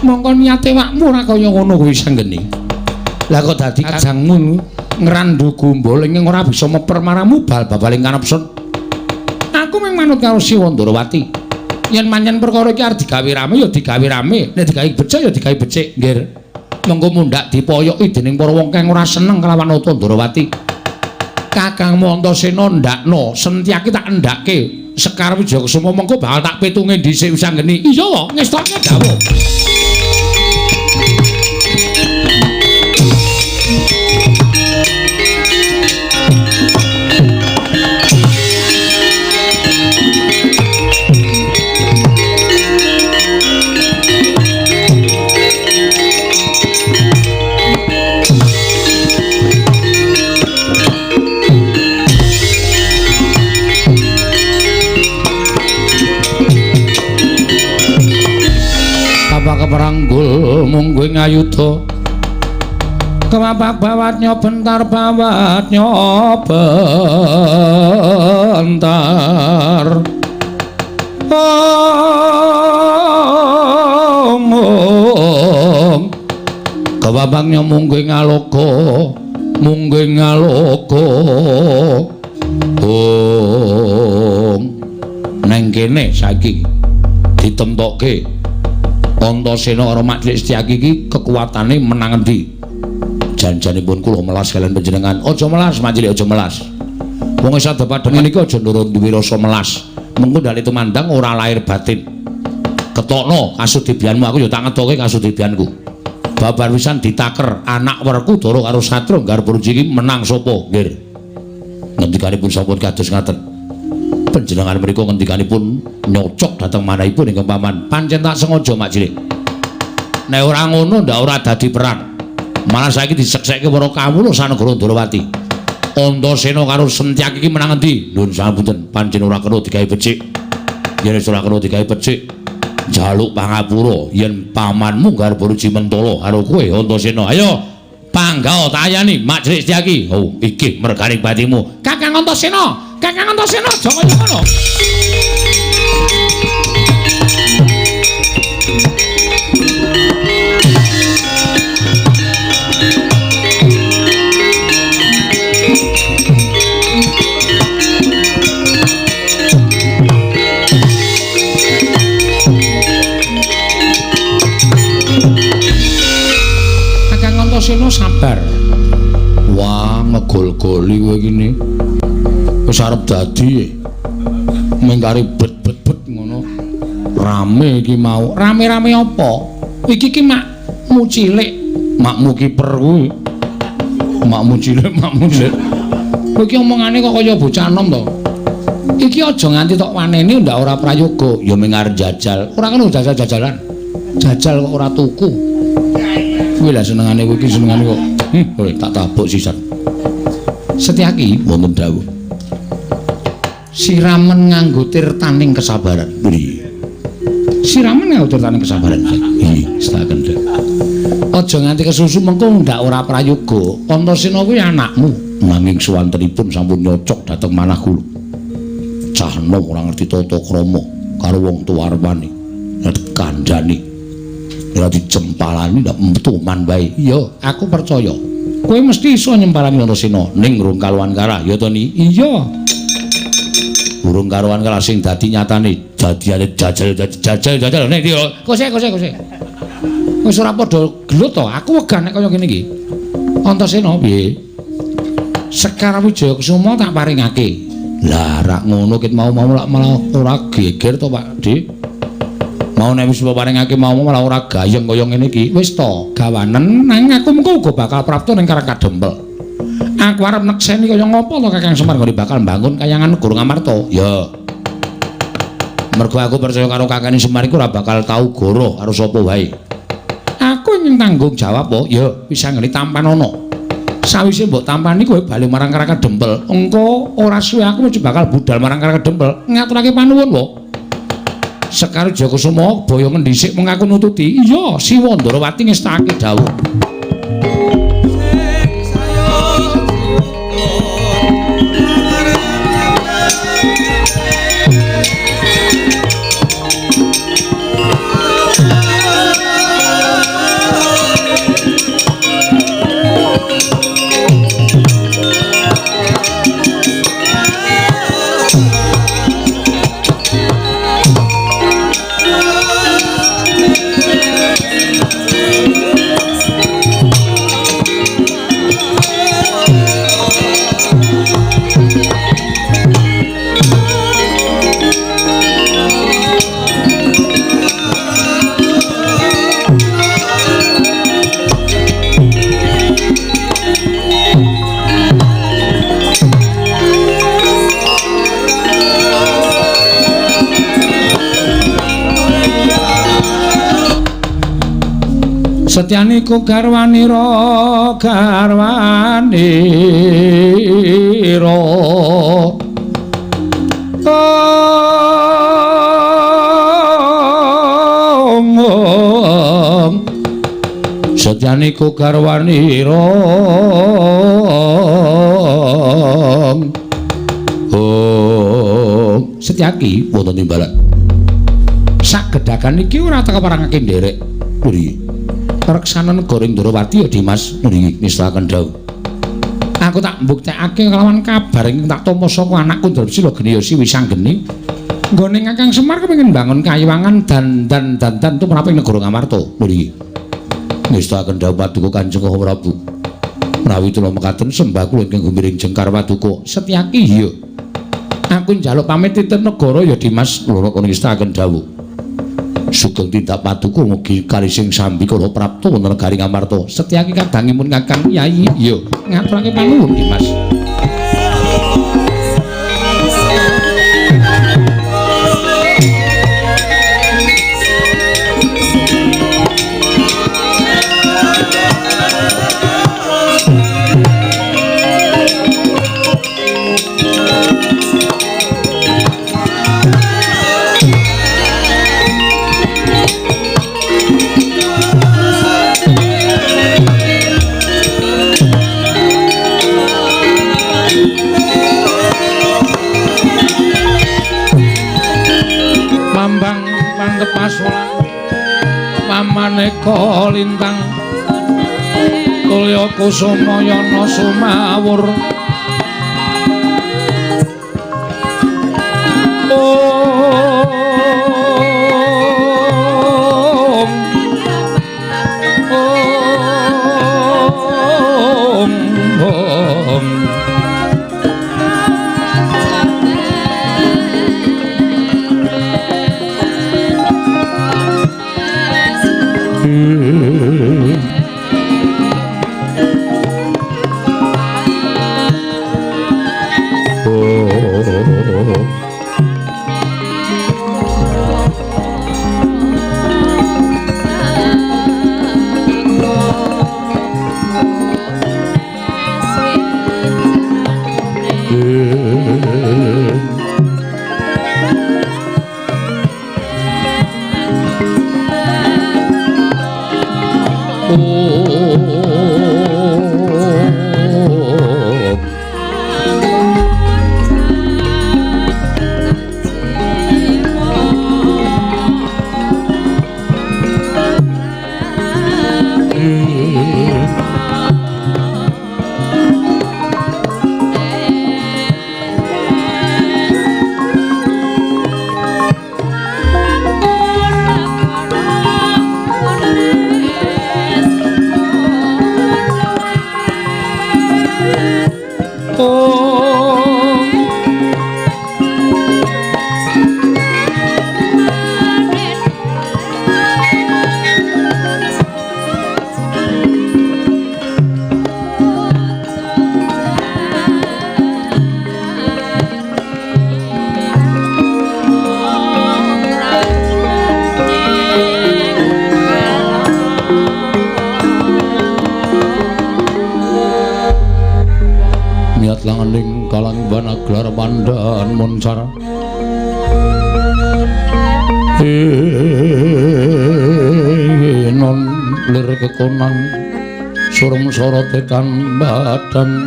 Mongko niate wakmu ora kaya ngono kuwi sanggeni. Lah kok dadi kajangmu ngrandhu gumbul ing ora bisa meper maramu bal babaling kanepsun. Aku Aku mung manut karo Siwa Ndorowati. Yen pancen perkara iki arep digawe rame ya digawe rame, nek digawe becik ya digawe becik, nggih. Mengko mundhak dipoyoki dening para wong kang ora seneng kelawan Nata Ndorowati. Kakangmu Antasena ndakno, Setyaki tak endhake. Sekar Wijaya Kusuma mengko bakal tak pitunge dhisik Wisanggeni. Iya wae, ngestoke dawuh. Keperanggul mungguh ngayuda kemapak bawatnya bentar bawatnya bentar ong ong kemapaknya mungguh ngaloka mungguh ngaloka ong neng kene saiki ditemtokke Antasena karo Mak Cilik Setyaki iki kekuatane menang endi? Janjanipun kula melas kalian panjenengan. Aja melas Mak Cilik, aja melas. Wong wis adep-adepan iki aja ndoro duwe rasa melas. Mengko ndale tumandang ora lahir batin. Ketokno kasudibyanmu, aku ya tak ngetoke kasudibyanku. Babar pisan ditaker anak Werkudara karo Satria Garbarji iki menang sapa? Nggih. Ngendikanipun sampun kados ngaten. Panjenengan mriku ngendikanipun nyocok dhateng manahipun ingkang paman. Pancen tak sengaja Mak Cilik. Nek ora ngono ndak ora dadi perang. Malah saiki diseksekke para kawula sanegara Ndorowati. Antasena karo Setyaki iki menang endi? Nuwun sapunten, pancen ora kena digawe becik. Yen wis ora kena digawe becik, njaluk pangapura yen pamanmu Garbarji mentala karo kowe Antasena. Ayo panggah tayani Mak Cilik Setyaki. Oh, iki merganing batimu. Kakang Antasena. Kakang Antasena aja kaya ngono. Kakang Antasena sabar. Wah, ngegol-goli kowe iki. Wis arep dadi mengkari bet-bet-bet ngono. Rame iki mau. Rame-rame apa? Iki ki makmu cilik, makmu kiper kuwi. Makmu cilik, makmu cilik. Kowe iki omongane kok kaya bocah enom to. Iki aja nganti tok waneni ndak ora prayoga, ya mung arep jajal. Ora kena jajal-jajalan. Jajal kok ora tuku. Kuwi lah senengane kowe iki senengane kok. Kowe tak tabuk sisan. Setyaki wonten dawuh. Siramen nganggo tirtaning kesabaran. Nggih. Siramen nganggo tirtaning kesabaran. Nggih, setaken. Aja nganti kesusu mengko ndak ora prayoga. Antasena kuwi anakmu. Nanging suwantenipun sampun nyocok dhateng manah kula. Cah enom ora ngerti tata krama karo wong tuwa arepane. Nek kandhani. Ora dijempalani ndak metu man wae. Iya, aku percaya. Kowe mesti iso nyempalani Antasena ning rung kaluwan karah, ya to ni? Iya. Burung karuan kalah sing dadi nyatane jadiane jajal jajal jajal nek iki kose kose kose wis ora padha gelut to aku wegah nek kaya ngene iki. Antasena piye? Sekar Wijaya Kusuma tak paringake. Lah rak ngono ket mau-mau lak malah ora geger to Pak Dik. Mau nek wis paringake mau malah ora gayeng kaya ngene iki. Wis to gawanen nang aku mengko uga bakal prapta ning Karang Kadempel. Aku arep nekseni kaya ngopo to Kakang Semar nggone bakal mbangun kayangan negara Ngamarta. Ya. Mergo aku percaya karo Kakang Semar iku ora bakal tau goroh karo sapa wae. Aku ingin tanggung jawab po. Ya, wis anggene tampanono. Sawise mbok tampani kowe bali marang Karang Kadempel. Engko ora suwe aku mesti bakal budal marang Karang Kadempel ngaturake panuwun po. Sekar Wijaya Kusuma boyongen dhisik mung aku nututi. Iya, Siwa Ndorowati ngestakake dawuh. Setyani ku garwanira garwanira ong Setyani ku garwanira ong Setyaki wonten timbalan sagedhagan iki ora teka parangake nderek nggih reksana negara ing Ndrawati ya Dimas nggih nistakaken dawuh. Aku tak mbuktekake kelawan kabar ing tak tampa saka anakku Drapsila Gniyasi Wisanggeni. Nggone Kakang Semar kepengin mbangun kayiwangan dan tumrap ing negara Ngamarta. Nggih. Nistakaken dawuh paduka Kanjeng Prabu. Menawi kula mekaten sembah kula ingkang gumiring jengkar paduka. Setyaki iya. Aku njaluk pamit titip negara ya Dimas kula nistakaken dawuh. Sugeng tindak paduka mugi karising sambikala prapta wonten negari Ngamarta. Setyaki kadangipun Kakang Yayi iya ngaturake panuwun Dimas. Pamaneka lintang tulya kusuma yana sumawur om om om Kekonang surung sorote kan badan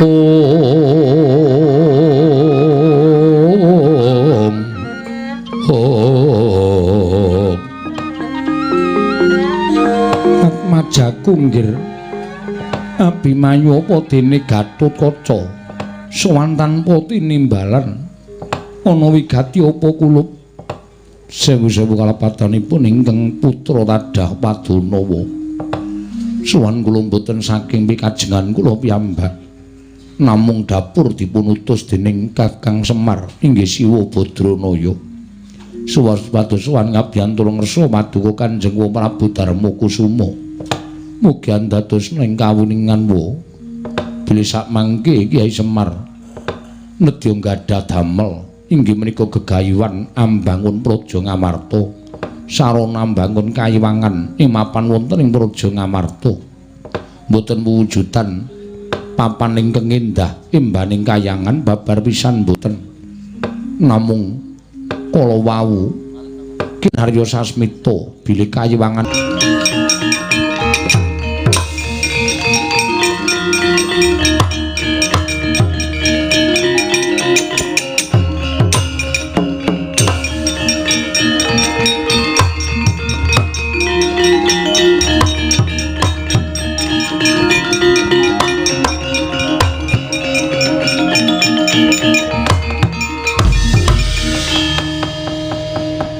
om om Atmajaku nggir Abimanyu apa dene Gatotkaca sowan tanpa tinimbalan ana wigati apa kulup sewu-sewu kalepatanipun ingkang putra tadah Padanawa. Sowan kula mboten saking pikajengan kula piyambak. Namung dapur dipunutus dening Kakang Semar inggih Siwa Badranaya. Suwas pados sowan ngabiyantara ngersa paduka Kanjeng Prabu Darma Kusuma. Mugi andados ing kawuningan wa bilih sakmangke Kyai Semar nedya gadah damel inggih menika gegayuhan ambangun Praja Ngamarta Sarana mbangun kayiwangan ing mapan wonten ing Praja Ngamarta. Mboten wujudan papan ingkang endah imbaning kayangan babar pisan mboten. Namung kala wau Kinarya Sasmita bilih kayiwangan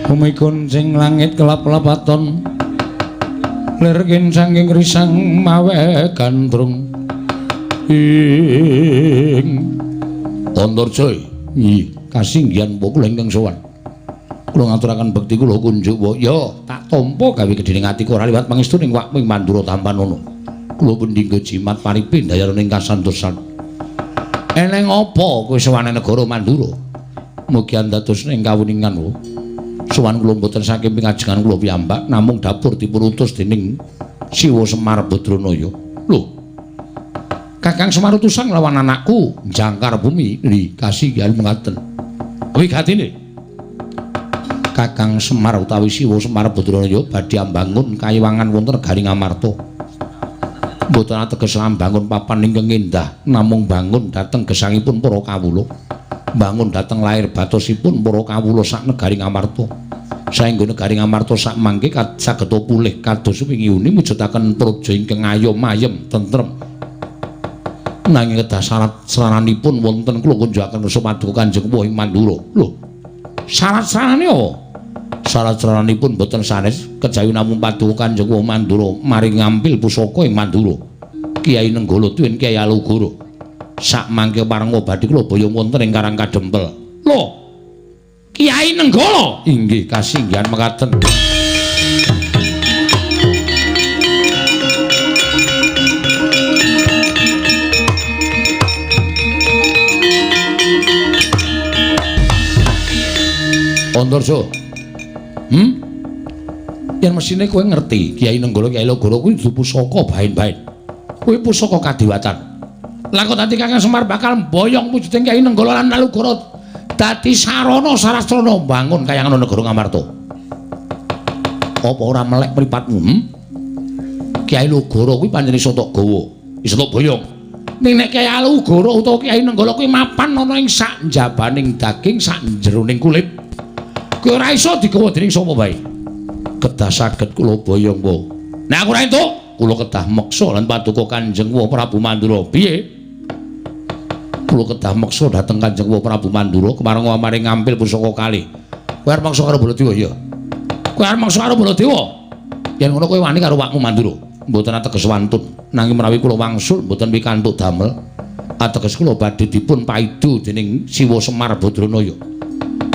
Bumi goncing langit kelap-lapaton lir kincanging risang mawe gandrung ing Antarja. Nggih, kasinggihan kula ingkang sowan. Kula ngaturaken bekti kula kunjuk wa ya tak tampa gawe gedhening atiku ora liwat pangestu ning wakmu ing Mandura tampanono. Kula pendhingga jimat paripi ndayana ing kasantosan. Eneng apa kowe sowan negara Mandura? Mugi andados ing kawuningan wa. Sowan kula mboten saking pingajengan kula piyambak namung dapur dipun utus dening Siwa Semar Badranaya. Lho. Kakang Semar utusan nglawan anakku jangkar bumi li kasinggihan mengaten. Wigatine Kakang Semar utawi Siwa Semar Badranaya badhe ambangun kayiwangan wonten negari Ngamarta. Mboten ateges ambangun papan ingkang endah, namung bangun dhateng gesangipun para kawula. Bangun dhateng lair batosipun para kawula sak negari Ngamarta. Saengga negari Ngamarta sak mangke saged pulih kados wingi uni mujudaken praja ingkang ayom ayem tentrem. Nanging kedah syarat saranipun wonten kula kunjukaken kersa paduka Kanjeng Puh ing Mandura. Lho, syarat sarane apa? Syarat saranipun boten sanes kejawi namung paduka Kanjeng Puh Mandura mari ngampil pusaka ing Mandura. Kyai Nenggala tuwin Kyai Alugoro. Sak mangke parenga badhe kula boyong wonten ing Karang Kadempel. Lho, Kyai Nenggala? Inggih, kasinggihan mekaten. Antarja. Yen mesine kowe ngerti Kyai Nenggala Kyai Alugoro kuwi dudu pusaka baen-baen. Kuwi pusaka kadewatan. Lah kok dadi Kakang Semar bakal mboyong wujuding Kyai Nenggala lan Alugoro dadi sarana sarastrana mbangun kayangan negara Ngamarta. Apa ora melek mripatmu? Kyai Alugoro kuwi pancen iso tok gawa, iso tok boyong. Ning nek Kyai Alugoro utawa Kyai Nenggala kuwi mapan ana ing sak njabaning daging, sak jeroning kulit. Kuwi ora iso digawa dening sapa wae. Kedah saged kula boyong wae. Nek aku ora entuk, kula kedah meksa lan paduka Kanjeng Wa Prabu Mandura. Piye? Kula kedah meksa dhateng Kanjeng Wa Prabu Mandura kemareng amare ngampil pusaka kalih. Kowe arep meksa karo Baladewa ya? Kowe arep meksa karo Baladewa? Yen ngono kowe wani karo wakmu Mandura. Mboten ateges wantun. Nanging menawi kula wangsul mboten pikantuk damel. Ateges kula badhe dipun paidu dening Siwa Semar Badranaya.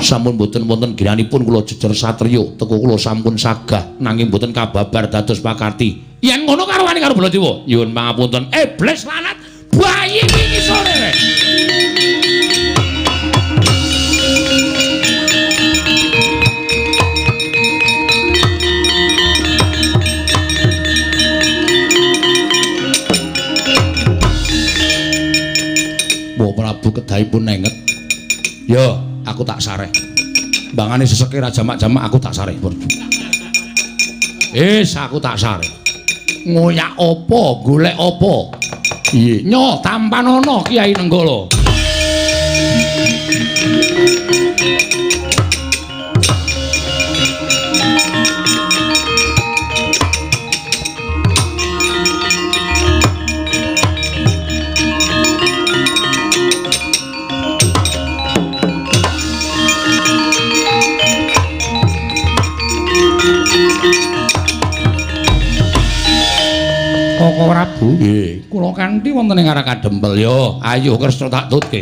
Sampun mboten wonten ginanipun kula jejer satriya, teko kula sampun sagah nanging mboten kababar dados pakarti. Yen ngono karo wani karo Baladewa. Nyuwun pangapunten. Iblis lanat bayi iki sore. Wa Prabu kedahipun nenget. Yo, aku tak sareh. Mbangane seseke ra jamak-jamak aku tak sareh. Wis, aku tak sareh. Ngoyak apa, golek apa? Iya, nyo tampanono Kyai Nenggala. Koko Prabu, nggih, kula kanthi wonten ing Karang Kadempel ya. Ayo Kresna tak tutke.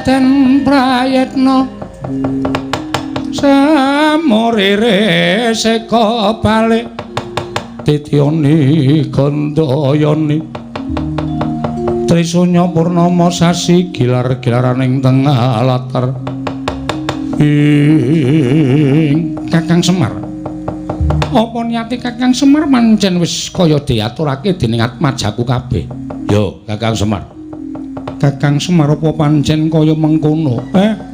Den Prayitna samurire seka balik titiyoni gandayani Trisunya purnama sasi gilar-gilaraning tengah latar. Ing Kakang Semar, apa niate Kakang Semar pancen wis kaya diaturake dening atmajaku kabeh? Yo Kakang Semar, Kakang Semar apa pancen kaya mengkono?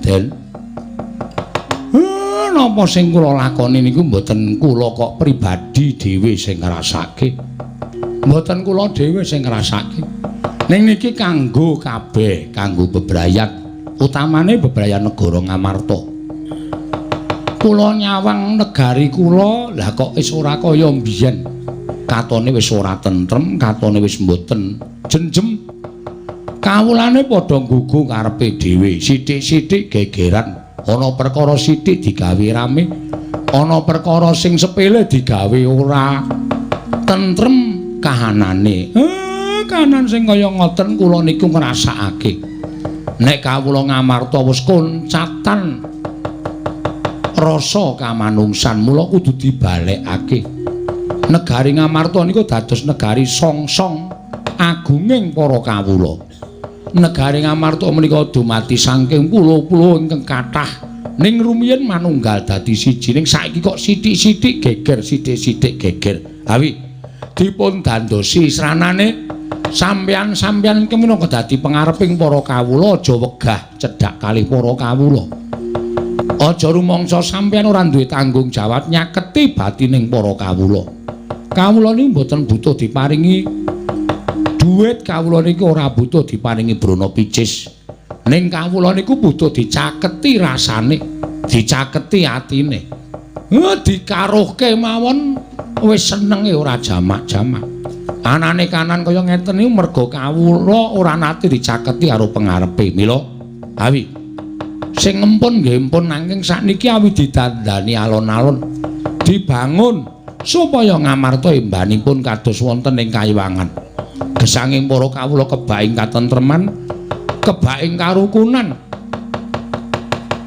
Den, napa sing kula lakoni niku mboten kula kok pribadi dhewe sing ngrasake, mboten kula dhewe sing ngrasake. Ning niki kanggo kabeh, kanggo bebrayan, utamane bebrayan negara Ngamarta. Kula nyawang negari kula, lah kok wis ora kaya mbiyen. Katone wis ora tentrem, katone wis mboten jenjem. Kawulane padha nggugu karepe dhewe, sithik-sithik gegeran, ana perkara sithik digawe rame, ana perkara sing sepele digawe ora tentrem kahanane. Kahanan sing kaya ngoten kula niku ngrasakake. Nek kawula Ngamarta wis koncatan rasa kamanungsan, mula kudu dibalekake. Negari Ngamarta niku dados negari songsong agunging para kawula. Negari Ngamarta menika dumadi saking pulo-pulo ingkang kathah, ning rumiyin manunggal dadi siji, ning saiki kok sithik-sithik geger, sithik-sithik geger. Awi dipun dandosi sranane sampeyan-sampeyan minangka dadi pengareping para kawula, aja wegah cedhak kalih para kawula. Aja rumangsa sampeyan ora duwe tanggung jawab nyaketi batining para kawula. Kawula niku mboten butuh diparingi duit, kawula niku ora butuh diparingi brana picis. Ning kawula niku butuh dicaketi rasane, dicaketi atine. Dikaruhke mawon wis senenge ora jamak-jamak. Anane kanan kaya ngeten niku merga kawula ora nate dicaketi karo pengarepe. Mila awi sing ngempun nggih empun, nanging sakniki awi didandani alon-alon, dibangun supaya Ngamarta embanipun kados wonten ing kayiwangan. Gesanging para kawula kebaing katentreman, kebaing karukunan,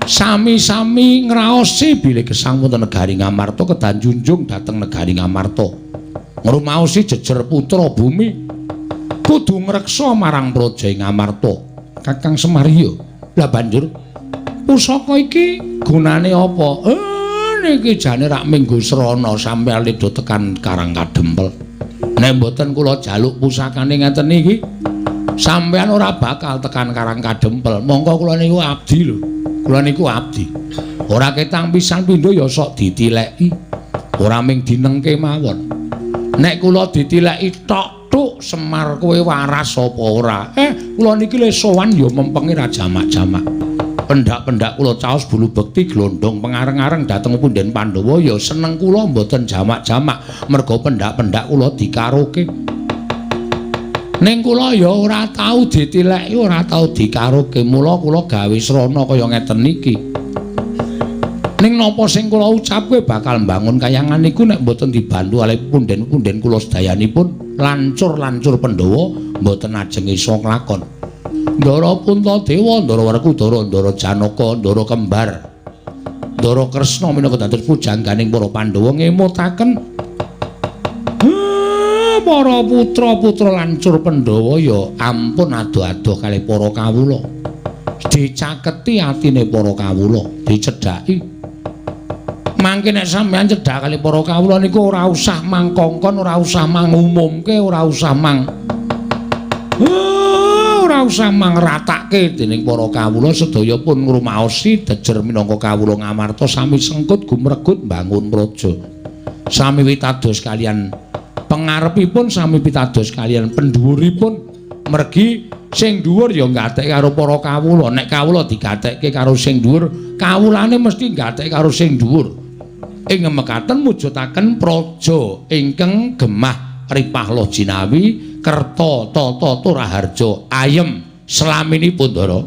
sami-sami ngraosi bilih gesang wonten negari Ngamarta kedah junjung dhateng negari Ngamarta. Ngrumaosi jejer putra bumi kudu ngreksa marang praja Ngamarta. Kakang Semar iya. Lah banjur pusaka iki gunane apa? Niki jane rak minggu srana sampeyan ledo tekan Karang Kadempel. Nek mboten kula jaluk pusakane ngeten iki, sampeyan ora bakal tekan Karang Kadempel. Mongko kula niku abdi lho. Kula niku abdi. Ora ketang pisan pindho ya sok ditileki. Ora ming dinengke mawon. Nek kula ditileki tok tuk Semar kowe waras apa ora? Kula niki le sowan ya mempenge ra jamak-jamak. Pendak-pendak kula caos bulu bekti glondong pengareng-areng dhateng punden Pandhawa ya seneng kula mboten jamak-jamak merga pendak-pendak kula dikaroke. Ning kula ya ora tau ditileki, ora tau dikaroke, mula kula gawe srana kaya ngeten niki. Ning napa sing kula ucapke bakal mbangun kayangan niku nek mboten dibantu kalih punden-punden kula sedayanipun lancur-lancur Pandhawa mboten ajeng iso nglakon. Ndara Puntadewa, Ndara Werkudara, Ndara Janaka, Ndara Kembar, Ndara Kresna minangka dados pujangganing para Pandhawa ngemutaken para putra-putra lancur Pandhawa ya ampun adoh-adoh kalih para kawula. Dicaketi atine para kawula, dicedhaki. Mangke nek sampeyan cedhak kalih para kawula niku ora usah mangkongkon, ora usah mangumumke, ora usah mang ora usah mangratake dening para kawula sedaya pun ngrumaosi dejer minangka kawula Ngamarta sami sengkut gumregut mbangun praja. Sami witados kaliyan pengarepipun, sami pitados kaliyan pendhuwuripun. Mergi sing dhuwur ya gatekke karo para kawula. Nek kawula digatekke karo sing dhuwur, kawulane mesti gatekke karo sing dhuwur. Ing mekaten mujudaken praja ingkang gemah ripah loh jinawi kerta tata turaharja ayem slaminipun Ndara.